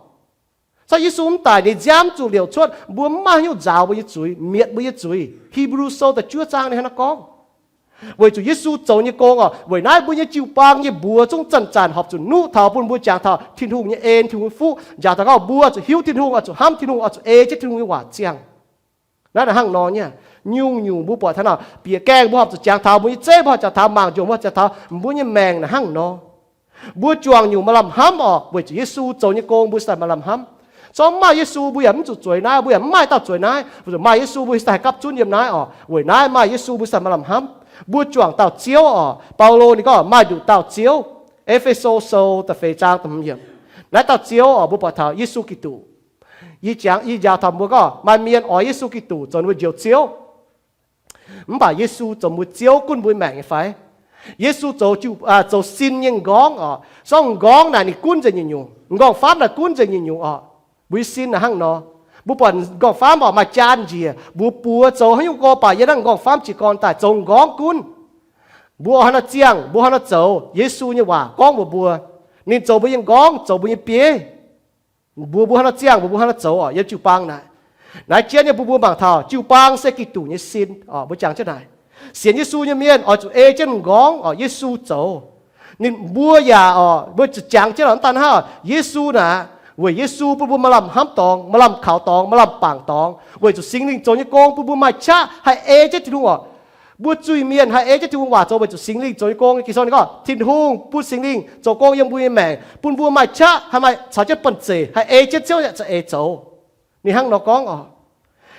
se gorngv Yesu mv daic, ninh nziaamv zuqc liouc cuotv, mbuo mv maaih haaix nyungc nzaaux mbuo nyei zuiz, mietc mbuo nyei zuiz. Hipv^lu Sou da'juov zaang ninh hnangv naaiv gorngv. Weic zuqc Yesu zoux nyei gong oc, weic naaiv mbuo nyei jiu-baang nyei mbuox zungv zanc-zanc horpc zuqc nuqv taux bun mbuo jangx taux Tin-Hungh nyei en, Tin-Hungh nyei fuqv, jangx taux gorngv mbuo zuqc hiuv Tin-Hungh, oix zuqc hnamv Tin-Hungh, oix zuqc ei jienv Tin-Hungh nyei waac ziangh. Naaiv naaic hnangv nor nyei. Nyungc-nyungc mbuo buatc taux naaic, bieqc gaengh mbuo horpc zuqc jangx taux, mbuo nyei zeiv mbuo horpc jangx taux, mangc njongc mbuo horpc jangx taux, mbuo nyei maengc naaic hnangv nor. Mbuo juangc nyungc maaih lamh hnamv oc, weic zuqc Yesu zoux nyei gong mbuo se daaih maaih lamh hnamv. Zorqv mv maaih Yesu mbuo yaac mv zuqc zueiz naaiv, mbuo yaac mv maaih dauh zueiz naaiv. Weic zuqc maaih Yesu mbuo se daaih haih gapv zunv yiem naaiv oc. Weic naaiv maaih Yesu mbuo se daaih maaih lamh hnamv. Mbuo juangc dauh Ziouv oc. Baulo ninh gorngv maaih nduqc dauh Ziouv. E^fe^so Sou da'feix zaang da'hmz yiemc. Naaiv dauh Ziouv oc, mbuo buatc taux Yesu Giduc. Yie jangx, yie njaaux taux mbuo gorngv maaih mienh oix Yesu Giduc zoux ninh mbuo njoux Ziouv. Mv baac Yesu zoux mbuo Ziouv gunv mbuo maengc nyei fai? Yesu zoux jiu, zoux sin nyei m'nqorngv oc. Sorng m'nqorngv naaic ninh gunv nzengc nyungc-nyungc. M'nqorngv-famv naaic gunv nzengc nyungc-nyungc oc. Mbuo nyei sin naaic hnangv nor. Mbuo buatc m'nqorngv-famv oc maaih jaan njiec, mbuox buoz zoux haaix nyungc gorx-baac yiem naaiv m'nqorngv-famv jiez gorn daaih zoux m'nqorngv gunv. Mbuo oix haaix nor ziangh, mbuo haaix nor zoux, Yesu nyei waac gorngv mbuox mbuo. Ninh zoux mbuo nyei m'nqorngv, zoux mbuo nyei bieiv. Mbuox mbuo haaix nor ziangh, mbuox mbuo haaix nor zoux oc, yiem jiu-baang naaic. Naaiv jienv nyei bun mbuo mangc taux jiu-baang se Giduc nyei sin oc. Mbuo jangx jienv naaic, sienx Yesu nyei mienh oix zuqc ei jienv m'nqorngv oc, Yesu zoux. Ninh mbuo yaac oc, mbuo zuqc jangx jienv oc, mv daan hnangv oc, Yesu naaic, weic Yesu bun mbuo maaih lamh hnamv dorngx, maaih lamh kaux dorngx, maaih lamh bangc dorngx, weic zuqc Singx Lingh zoux nyei gong bun mbuo maaih qaqv haih ei jienv Tin-Hungh oc. Mbuo zuiz-mienh haih ei jienv Tin-Hungh waac zoux weic zuqc Singx Lingh zoux nyei gong. Ging-Sou ninh gorngv Tin-Hungh bun Singx Lingh zoux gong yiem mbuo nyei maengc, bun mbuo maaih qaqv haih maaih caux jienv banh zeic haih ei jienv Ziouv yaac za'eix zoux. Ninh hnangv nor gorngv oc.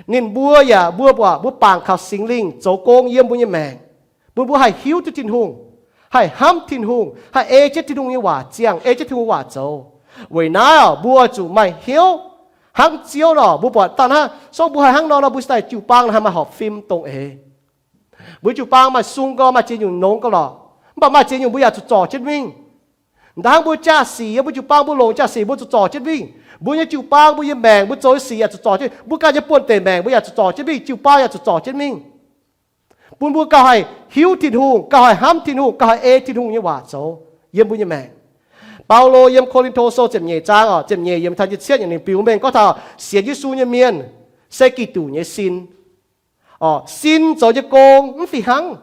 Ninh mbuo yaac mbuo buatc mbuo bangc kaux Singx Lingh zoux gong yiem mbuo nyei maengc, bun mbuo haih hiuv duqv Tin-Hungh, haih hnamv Tin-Hungh, haih ei jienv Tin-Hungh nyei waac ziangh, ei jienv Tin-Hungh waac zoux. Weic naaiv oc, mbuo oix zuqc maaih hnyouv hnangv Ziouv nor. Mbuo buatc daaih hnangv, se gorngv mbuo haih hnangv nor nor, mbuo se daaih jiu-baang haih maaih horpc fim dongh eix. Mbuo jiu-baang maaih sung gau, maaih ziex nyungc nongx gau lorqc. Mv baac maaih ziex nyungc mbuo yaac zuqc zorc jienv mingh. Da'hnangv mbuo jaa-sic yiem mbuo jiu-baang mbuo longc jaa-sic mbuo zuqc zorc jienv mingh. Mbuo nyei jiu-baang mbuo nyei maengc mbuo zoux nyei sic yaac zuqc zorc jienv. Mbuo ganh nyei buonv-deic maengc mbuo yaac zuqc zorc jienv mingh. Jiu-baang yaac zuqc zorc jienv mingh. Bun mbuo gauh haih hiuv Tin-Hungh, gauh haih hnamv Tin-Hungh, gauh haih ei Tin-Hungh nyei waac zoux yiem mbuo nyei maengc. Baulo yiem Ko^lin^to Sou ziepc nyeic zaang oc, ziepc nyeic yiemc taux nyic ziepc nyeic ninh biux mengh gorngv taux sienx Yesu nyei mienh se Giduc nyei sin. Oc, sin zoux nyei gong mv fih hnangv.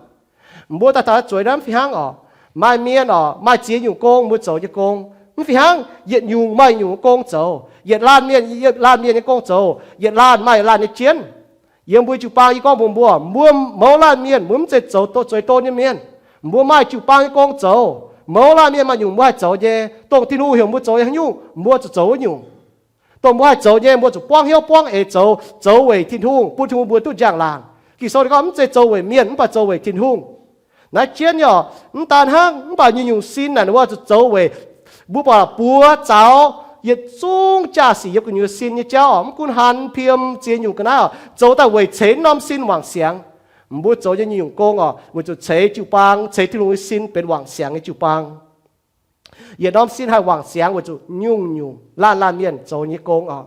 Mbuo daaih taux zueiz naaiv mv fih hnangv oc. Maaih mienh oc, maaih ziex nyungc gong mbuo zoux nyei gong mv fih hnangv. Yietc nyungc maaih nyungc gong zoux. Yietc laanh mienh, yietc laanh mienh nyei gong zoux. Yietc laanh maaih laanh nyei jienv. Yiem mbuo jiu-baang yie gorngv mbuox mbuo, mbuo mouz laanh mienh mbuo mv zeiz zoux zueiz don nyei mienh. Mbuo maaih jiu-baang nyei gong zoux. Mouz laanh mienh maaih nyungc mbuo haih zoux nyei, dongh Tin-Hungh heuc mbuo zoux nyei haaix nyungc mbuo zuqc zoux wuov nyungc. Dongh mbuo haih zoux nyei mbuo zuqc buangv hnyouv buangv eix zoux, zoux weic Tin-Hungh, bun Tin-Hungh mbuo duqv njang-laangc. Ging-Sou ninh gorngv mv zeiz zoux weic mienh mv baac zoux weic Tin-Hungh. Naaiv jienv nyei oc, mv daan hnangv, mv baac nyungc-nyungc sin naaic ninh mbuo zuqc zoux weic, mbuo buatc buoz zaux yietc zungv jaa-sic yiem gu'nyuoz sin nyei jauv oc, mv gunv han, piem, ziex nyungc ga'naaiv oc, zoux daaih weic ceix norm sin wangc siangx. Mbuo zoux nyei nyungc-nyungc gong oc, weic zuqc ceix jiu-baang, ceix Tin-Hungh nyei sin benx wangc siangx nyei jiu-baang. Yietc norm sin haih wangc siangx weic zuqc nyungc-nyungc laanh laanh mienh zoux nyei gong oc.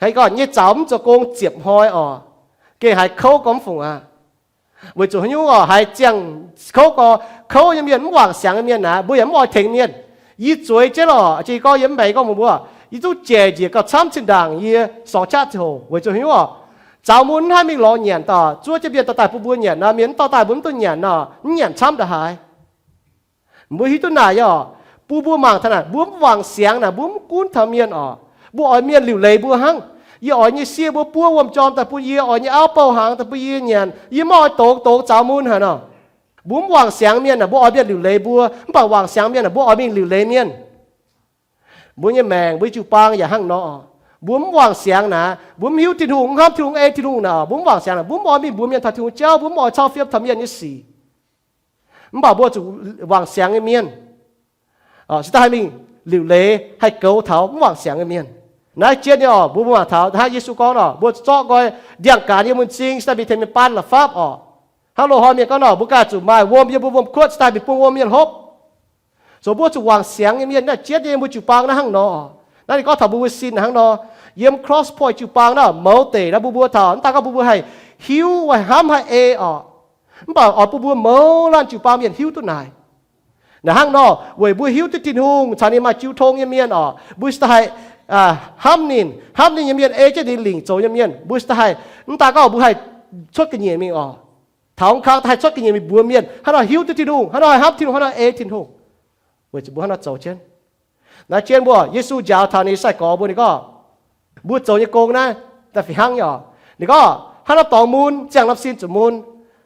Haaix gorngv nyei zaux mv zoux gong ziepc hnoi oc, gengh haiz kouv gormx fungc aqv. Weic zuqc haaix nyungc oc, haiz ziangh kouv gorx, kouv nyei mienh, mv wangc siangx nyei mienh naaic, mbuo yaac mv oix tengx mienh. Yie zueiz jienv oc, jiex gorngv yie mv maengx gorngv mbuox mbuo, yie zungv jaic njiec gauh camv zinh ndaangc yie sorngx qaqv ziangh hoc. Weic zuqc haaix nyungc oc, zaux mun mv haih mingh lorz nyanc oc, zuov jienv mienh dorh daaih bun mbuo nyanc nor, mienh mv dorh daaih mbuo mv duqv nyanc nor, mv nyanc camv ndongc haaix. Mbuo hiuv duqv naaic nyei oc, bun mbuo mangc taux naaic, mbuo mv wangc siangx naaic, mbuo mv gunv taux mienh oc. Mbuo oix mienh liuc leiz mbuo hnangv. Yie oix nyei sieqv mbuo buov wuom-jorm daaih bun yie, oix nyei auv bouh hnaangx daaih bun yie nyanc, yie mv oix dongz dongz zaux mun haic nor. Mbuo mv wangc siangx mienh naaic, mbuo oix mienh liuc leiz mbuo, mv baac wangc siangx mienh naaic, mbuo oix mingh liuc leiz mienh. Mbuo nyei maengc, mbuo nyei jiu-baang yaac hnangv nor. Mbuo mv wangc siangx naaic, mbuo mv hiuv Tin-Hungh, mv hnamv Tin-Hungh, ei Tin-Hungh naaic, mbuo mv wangc siangx naaic, mbuo mv oix mingh mbuox mienh taux Tin-Hungh jauv, mbuo mv oix cau fiem taux mienh nyei sic. Mv baac mbuo zuqc wangc siangx nyei mienh, se daaih haih mingh liuc leiz, haih goux taux mv wangc siangx nyei mienh. Naaiv jienv nyei oc, mbuo mbuo mangc taux hnangv Yesu gorngv nor, mbuo zorqv nqoi ndiangx-gaanx yiem mun m'zing, se daaih mingh tengx mienh baan la'fapv oc. Hnangv loz-hnoi mienh gorngv nor, mbuo ganh zuqc maaih wuom yiem mbuo wuom-kuotv, se daaih mingh bun wuom mienh hopv. Zoux mbuo zuqc wangc siangx nyei mienh naaiv jienv nyei, mbuo jiu-baang naaiv hnangv nor. Naaiv ninh gorngv taux mbuo mbuo sin hnangv nor. Yiem Cross Point jiu-baang naaiv mouz deic naaiv, mbuo mbuo taux mv daan gorngv mbuo mbuo haih hiuv, haih hnamv, haih ei oc. Mv baac oix bun mbuo mouz laanh jiu-baang mienh hiuv duqv naaic. Naaiv hnangv nor, weic mbuo hiuv duqv Tin-Hungh caux ninh maaih jiu tong nyei mienh oc, mbuo se daaih haih hnamv ninh, hnamv ninh nyei mienh, ei jienv ninh lingc zoux nyei mienh, mbuo se daaih haih, mv daan gorngv mbuo haih cuotv ga'nyiec mingh oc, taux kang daaih haih cuotv ga'nyiec mingh mbuox mienh hnangv nor hiuv duqv Tin-Hungh, hnangv nor haih hnamv Tin-Hungh, hnangv nor ei Tin-Hungh. Weic zuqc mbuo hnangv nor zoux jienv. Naaiv jienv mbuo, Yesu njaaux taux ninh nyei sai-gorx mbuo, ninh gorngv, mbuo zoux nyei gong naaiv daaih fih hnangv nyei oc. Ninh gorngv, hnangv nor dorngx mun, ziangh norm sin zuqc mun.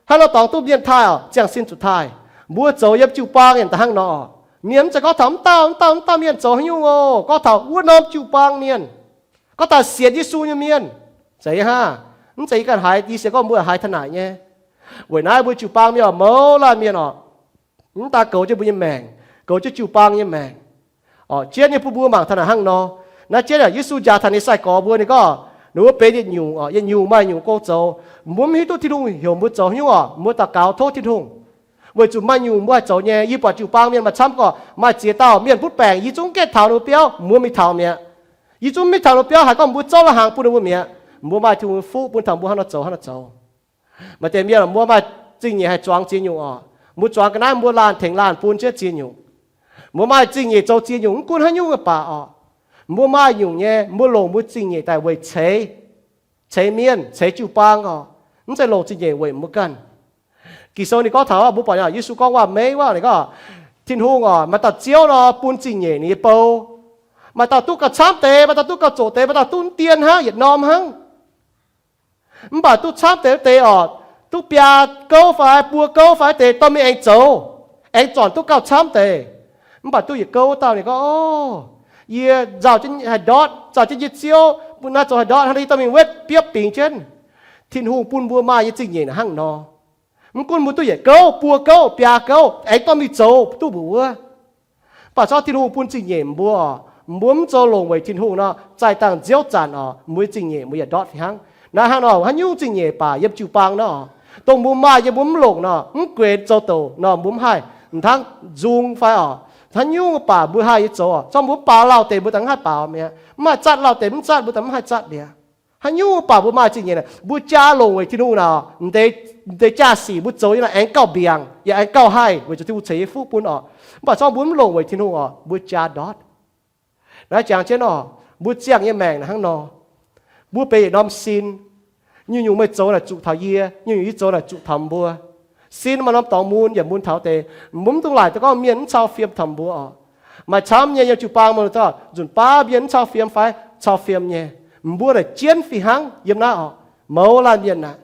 Hnangv nor dorngx duqv mienh taaih oc, ziangh sin zuqc taaih. Mbuo zoux yiem jiu-baang yaac da'hnangv nor oc. Mienh mv zeiz gorngv taux mv dauh mv dauh mv dauh mienh zoux haaix nyungc oc, gorngv taux wuov norm jiu-baang mienh, gorngv taux sienx Yesu nyei mienh. Zeiz hnangv. Mv zeiz yie ganh haiz, yie se gorngv mbuo haiz taux naaic nyei. Weic naaiv mbuo jiu-baang mienh oc, mouz laanh mienh oc, mv daan goux jienv mbuo nyei maengc, goux jienv jiu-baang nyei maengc. Jienv nyei bun mbuo mangc taux naaic hnangv nor. Naaiv jienv yaac Yesu njaaux taux ninh sai-gorx mbuo, ninh gorngv, ninh mbuo benx yietc nyungc, yietc nyungc maaih nyungc gong zoux. Mbuo mv hiuv duqv Tin-Hungh heuc mbuo zoux haaix nyungc oc, mbuo daux gaux tov Tin-Hungh. Weic zuqc maaih nyungc mbuo haih zoux nyei. Yie buatc jiu-baang mienh maaih camv gorqv maaih ziex dauh mienh butv baengc, yie zungv gaengh taux ninh mbuo biauv, mbuo mingh taux mi'aqv. Yie zungv mingh taux ninh mbuo biauv, haiz gorngv mbuo zouv lai-hnaangx bun ninh mbuo mi'aqv. Mbuo maaih Tin-Hungh nyei fuqv bun taux mbuo hnangv nor zoux hnangv nor zoux. Maaih deix mienh mbuo maaih zingh nyeic haih zuangx ziex nyungc oc. Mbuo zuangx ga'naaiv mbuo laanh tengx laanh bun jienv ziex nyungc. Mbuo maaih zingh nyeic zoux ziex nyungc mv gunv haaix nyungc baac oc, mbuo maaih nyungc nyei, mbuo longc mbuo zingh nyeic daaih weic ceix, ceix mienh, ceix jiu-baang oc. Mv zeiz longc zingh nyeic weic mbuo ganh. Ging-Sou ninh gorngv taux mbuo buatc Yesu gorngv waac-meiv wuov, ninh gorngv, Tin-Hungh oc, maaih dauh Ziouv nor bun zingh nyeic ninh nyei bou. Maaih dauh duqv gauh camv deix, maaih dauh duqv gauh zoqc deix, maaih dauh duqv mv dien hnangv, yietc norm hnangv. Mv baac duqv camv deix wuov deix oc, duqv biaa gouv fai buo gouv fai deix dorh mingh aengx zoux, aengx zornc duqv gauh camv deix. Mv baac duqv yietc gouv wuov dauh ninh gorngv, Ov, yie nzauh jienv haih ndortv, nzauh jienv nyei Ziouv, mbuo naaiv zoux haih ndortv, hnangv naaiv yie dorh mingh wetv biopv bingx jienv. Tin-Hungh bun mbuo maaih nyei zingh nyeic hnangv nor. Mv gunv mbuo duqv yietc gouv, buo gouv, biaa gouv, aengx dorh mingh zoux duqv mbuoqc wuov. Mv baac corc Tin-Hungh bun zingh nyeic mbuo oc, mbuo mv zoux longc weic Tin-Hungh nor, zaih dangh nziouv zanc oc, mbuo nyei zingh nyeic mbuo yaac ndortv fih hnangv. Naaiv hnangv nor, haaix nyungc zingh nyeic baac yiem jiu-baang nor, dongh mbuo maaih yiem mbuo mv longc nor, mv guenx zoux douc nor, mbuo mv haih, mv hnangv nzung fai oc, Haaix nyungc mbuo baaux mbuo haih nyei zoux oc. Zorqv mbuo mv baaux lauh deix mbuo daaih mv haih baaux mi'aqv. Mv haih zatv lauh deix mv zatv mbuo daaih mv haih zatv liuz. Haaix nyungc mbuo baaux mbuo maaih zingh nyeic naaic, mbuo jaa longc weic Tin-Hungh naaic oc, deix jaa-sic mbuo zoux nyei naaic aengx gauh mbiaangc yaac aengx gauh haih weic zuqc Tin-Hungh ceix nyei fuqv bun oc. Mv baac zorqv mbuo mv longc weic Tin-Hungh oc, mbuo jaa ndortv. Naaiv jangx jienv oc, mbuo ziangh nyei maengc naaic hnangv nor, mbuo benx yietc norm sin. Nyungc-nyungc meih zoux naaic zuqc taux yie, nyungc-nyungc yie zoux naaic zuqc taux mbuo. Sin maaih norm dorngx mun yaac mun taux deix. Mbuo mv dungx laaic daaih gorngv mienh mv cau fiem taux mbuo oc. Maaih camv nyei yiem jiu-baang mbuo zorqv nzunc baav mienh mv cau fiem fai cau fiem nyei. Mbuo naaic jienv fih hnangv yiem naaiv oc, mouz laanh mienh naaic.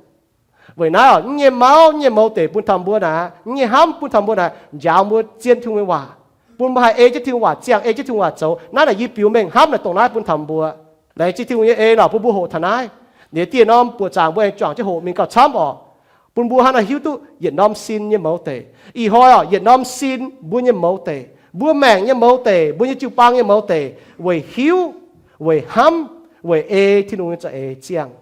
Weic naaiv oc, mv nyei mauv, mv nyei mouz deic bun taux mbuo naaic, mv nyei hnamv bun taux mbuo naaic, njaaux mbuo zien Tin-Hungh nyei waac, bun mbuo haih ei jienv Tin-Hungh waac ziangh, ei jienv Tin-Hungh waac zoux. Naaiv naaic yie biux mengh hnamv naaic dongh naaiv bun taux mbuo. Laengz zingh Tin-Hungh nyei en oc, bun mbuo hoqc taux naaiv. Ninh dieh norm buoqc zaangc mbuo aengx juangc jienv hoqc mingh gauh camv oc, bun mbuo hnangv naaic hiuv duqv yietc norm sin nyei mouz deic. Ih hnoi oc, yietc norm sin mbuo nyei mouz deic, mbuo maengc nyei mouz deic, mbuo nyei jiu-baang nyei mouz deic, weic hiuv, weic hnamv, weic ei Tin-Hungh nyei za'eix ziangh.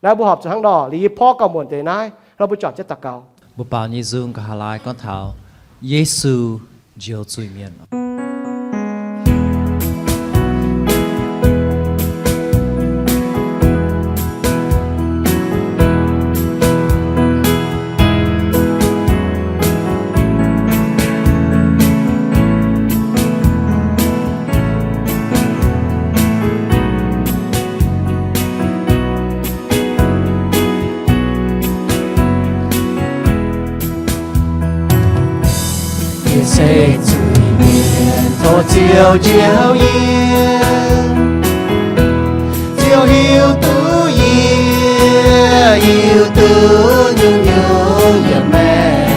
Naaiv mbuo horpc zuqc hnangv nor, liuz yie porv gauh muonc deix naaiv, hnangv mbuo juangc jienv daux gaux. Mbuo baaux nyei nzung nqa'haav laai gorngv taux Yesu njoux zuiz-mienh. Yie se zuiz-mienh, tov Ziouv njoux yie. Ziouv hiuv duqv yie, hiuv duqv nyungc-nyungc yiem maengc.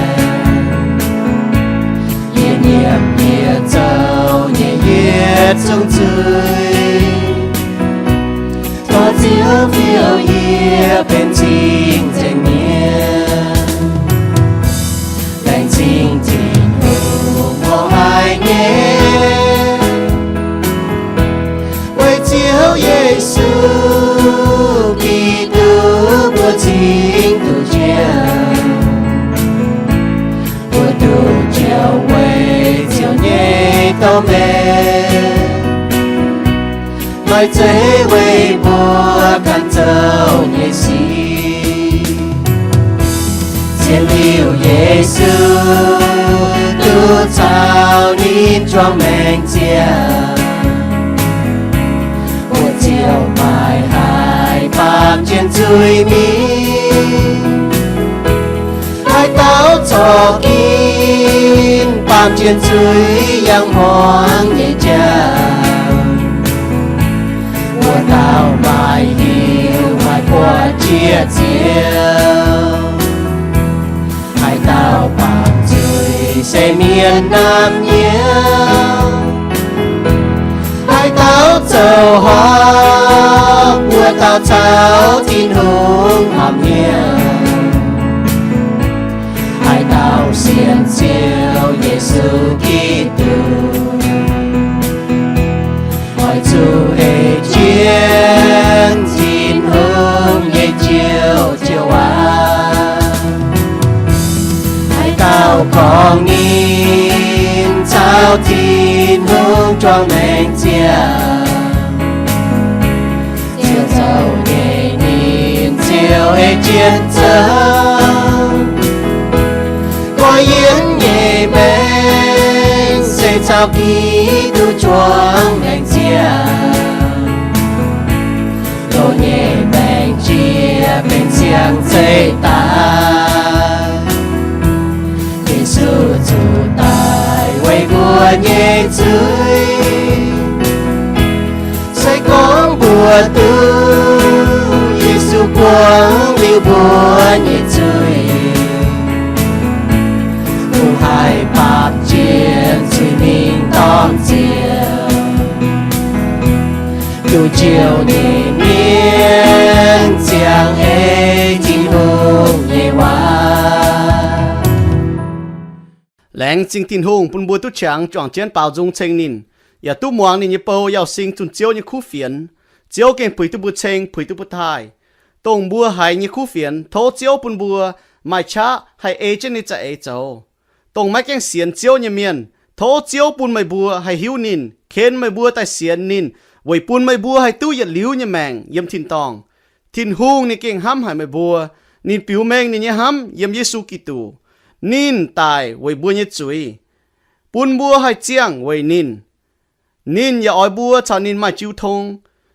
Yie nyiemc yie zoux nyei yietc zungv zuiz. Tov Ziouv fiou yie benx cing-nzengc mienh. Laengz zingh Tin-Hungh horpc haic nyei, weic Ziouv Yesu Giduc mbuo cingx duqv njoux. Mbuo duqv njoux weic Ziouv nyei dorh mengh, maaih zeiv weic mbuo ganh zoux nyei sic. Zien liuz Yesu duqv caux ninh juangc maengc ziangh, mbuo ziouc maiv haih baamh jien zuiz mingh. Haaix dauh corc ginv baamh jien zuiz yangh hmuangx nyei jauv, wuov dauh maaih hiuv maaih buoz jiex Ziouv. Haaix dauh baamh zuiz se mienh naamh nyouz, haaix dauh zoux horpc, wuov dauh caux Tin-Hungh horpc hnyouv. Haaix dauh sienx Ziouv Yesu Giduc, oix zuqc ei jienv Tin-Hungh nyei Ziouv joux waac. Haaix dauh gorngv ninh caux Tin-Hungh juangc maengc ziangh, Ziouv zoux nyei, ninh ziouc ei jienv zoux. Goiv yienv nyei maengc se caux Giduc juangc maengc ziangh, loz nyei maengc jiex benx siang-zeih daaih. Yesu zuqc daic weic mbuo nyei zuiz. Se gorngv mbuo duqv Yesu buangv liuz mbuo nyei zuiz, mbuo haih baamh jien zuiz mingh dorng Ziouv, duqv Ziouv nyei mienh ziangh ei Tin-Hungh nyei waac. Laengz zingh Tin-Hungh bun mbuo duqv qangx juangc jienv baaux nzung ceng ninh, yaac duqv muangx ninh nyei bou Yauh Sing zunh Ziouv nyei kuv fienx. Ziouv gengh puix duqv mbuo ceng, puix duqv mbuo taaih. Dongh mbuo haiz nyei kuv fienx, tov Ziouv bun mbuo maaih qaqv haih ei jienv ninh za'eix zoux. Dongh maiv gaengh sienx Ziouv nyei mienh, Tov Ziouv bun meih mbuo haih hiuv ninh, ken meih mbuo daaih sienx ninh, weic bun meih mbuo haih duqv yietc liuz nyei maengc yiem tin-dorngh. Tin-Hungh ninh gengh hnamv haic meih mbuo. Ninh biux mengh ninh nyei hnamv yiem Yesu Giduc. Ninh daic weic mbuo nyei zuiz, bun mbuo haih ziangh weic ninh. Ninh yaac oix mbuo caux ninh maaih jiu tong.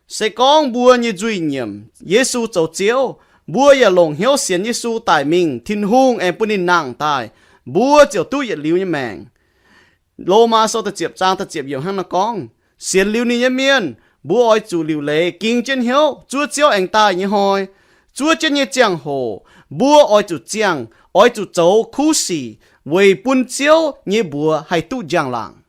Se gorngv mbuo nyei nzuih nyiemc Yesu zoux Ziouv, mbuo yaac longc hnyouv sienx Yesu daic mingh, Tin-Hungh aengx bun ninh nangh daaih, mbuo ziouc duqv yietc liuz nyei maengc. Lomaa Sou da'ziepc zaang da'ziepc yiemc hnangv naaiv gorngv, sienx liuz ninh nyei mienh, mbuo oix zuqc liuc leiz ging jienv hnyouv zuov Ziouv aengx daaih nyei hnoi. Zuov jienv nyei ziangh hoc, mbuo oix zuqc ziangh, oix zuqc zoux kuv sic weic bun Ziouv nyei mbuox haih duqv njang-laangc.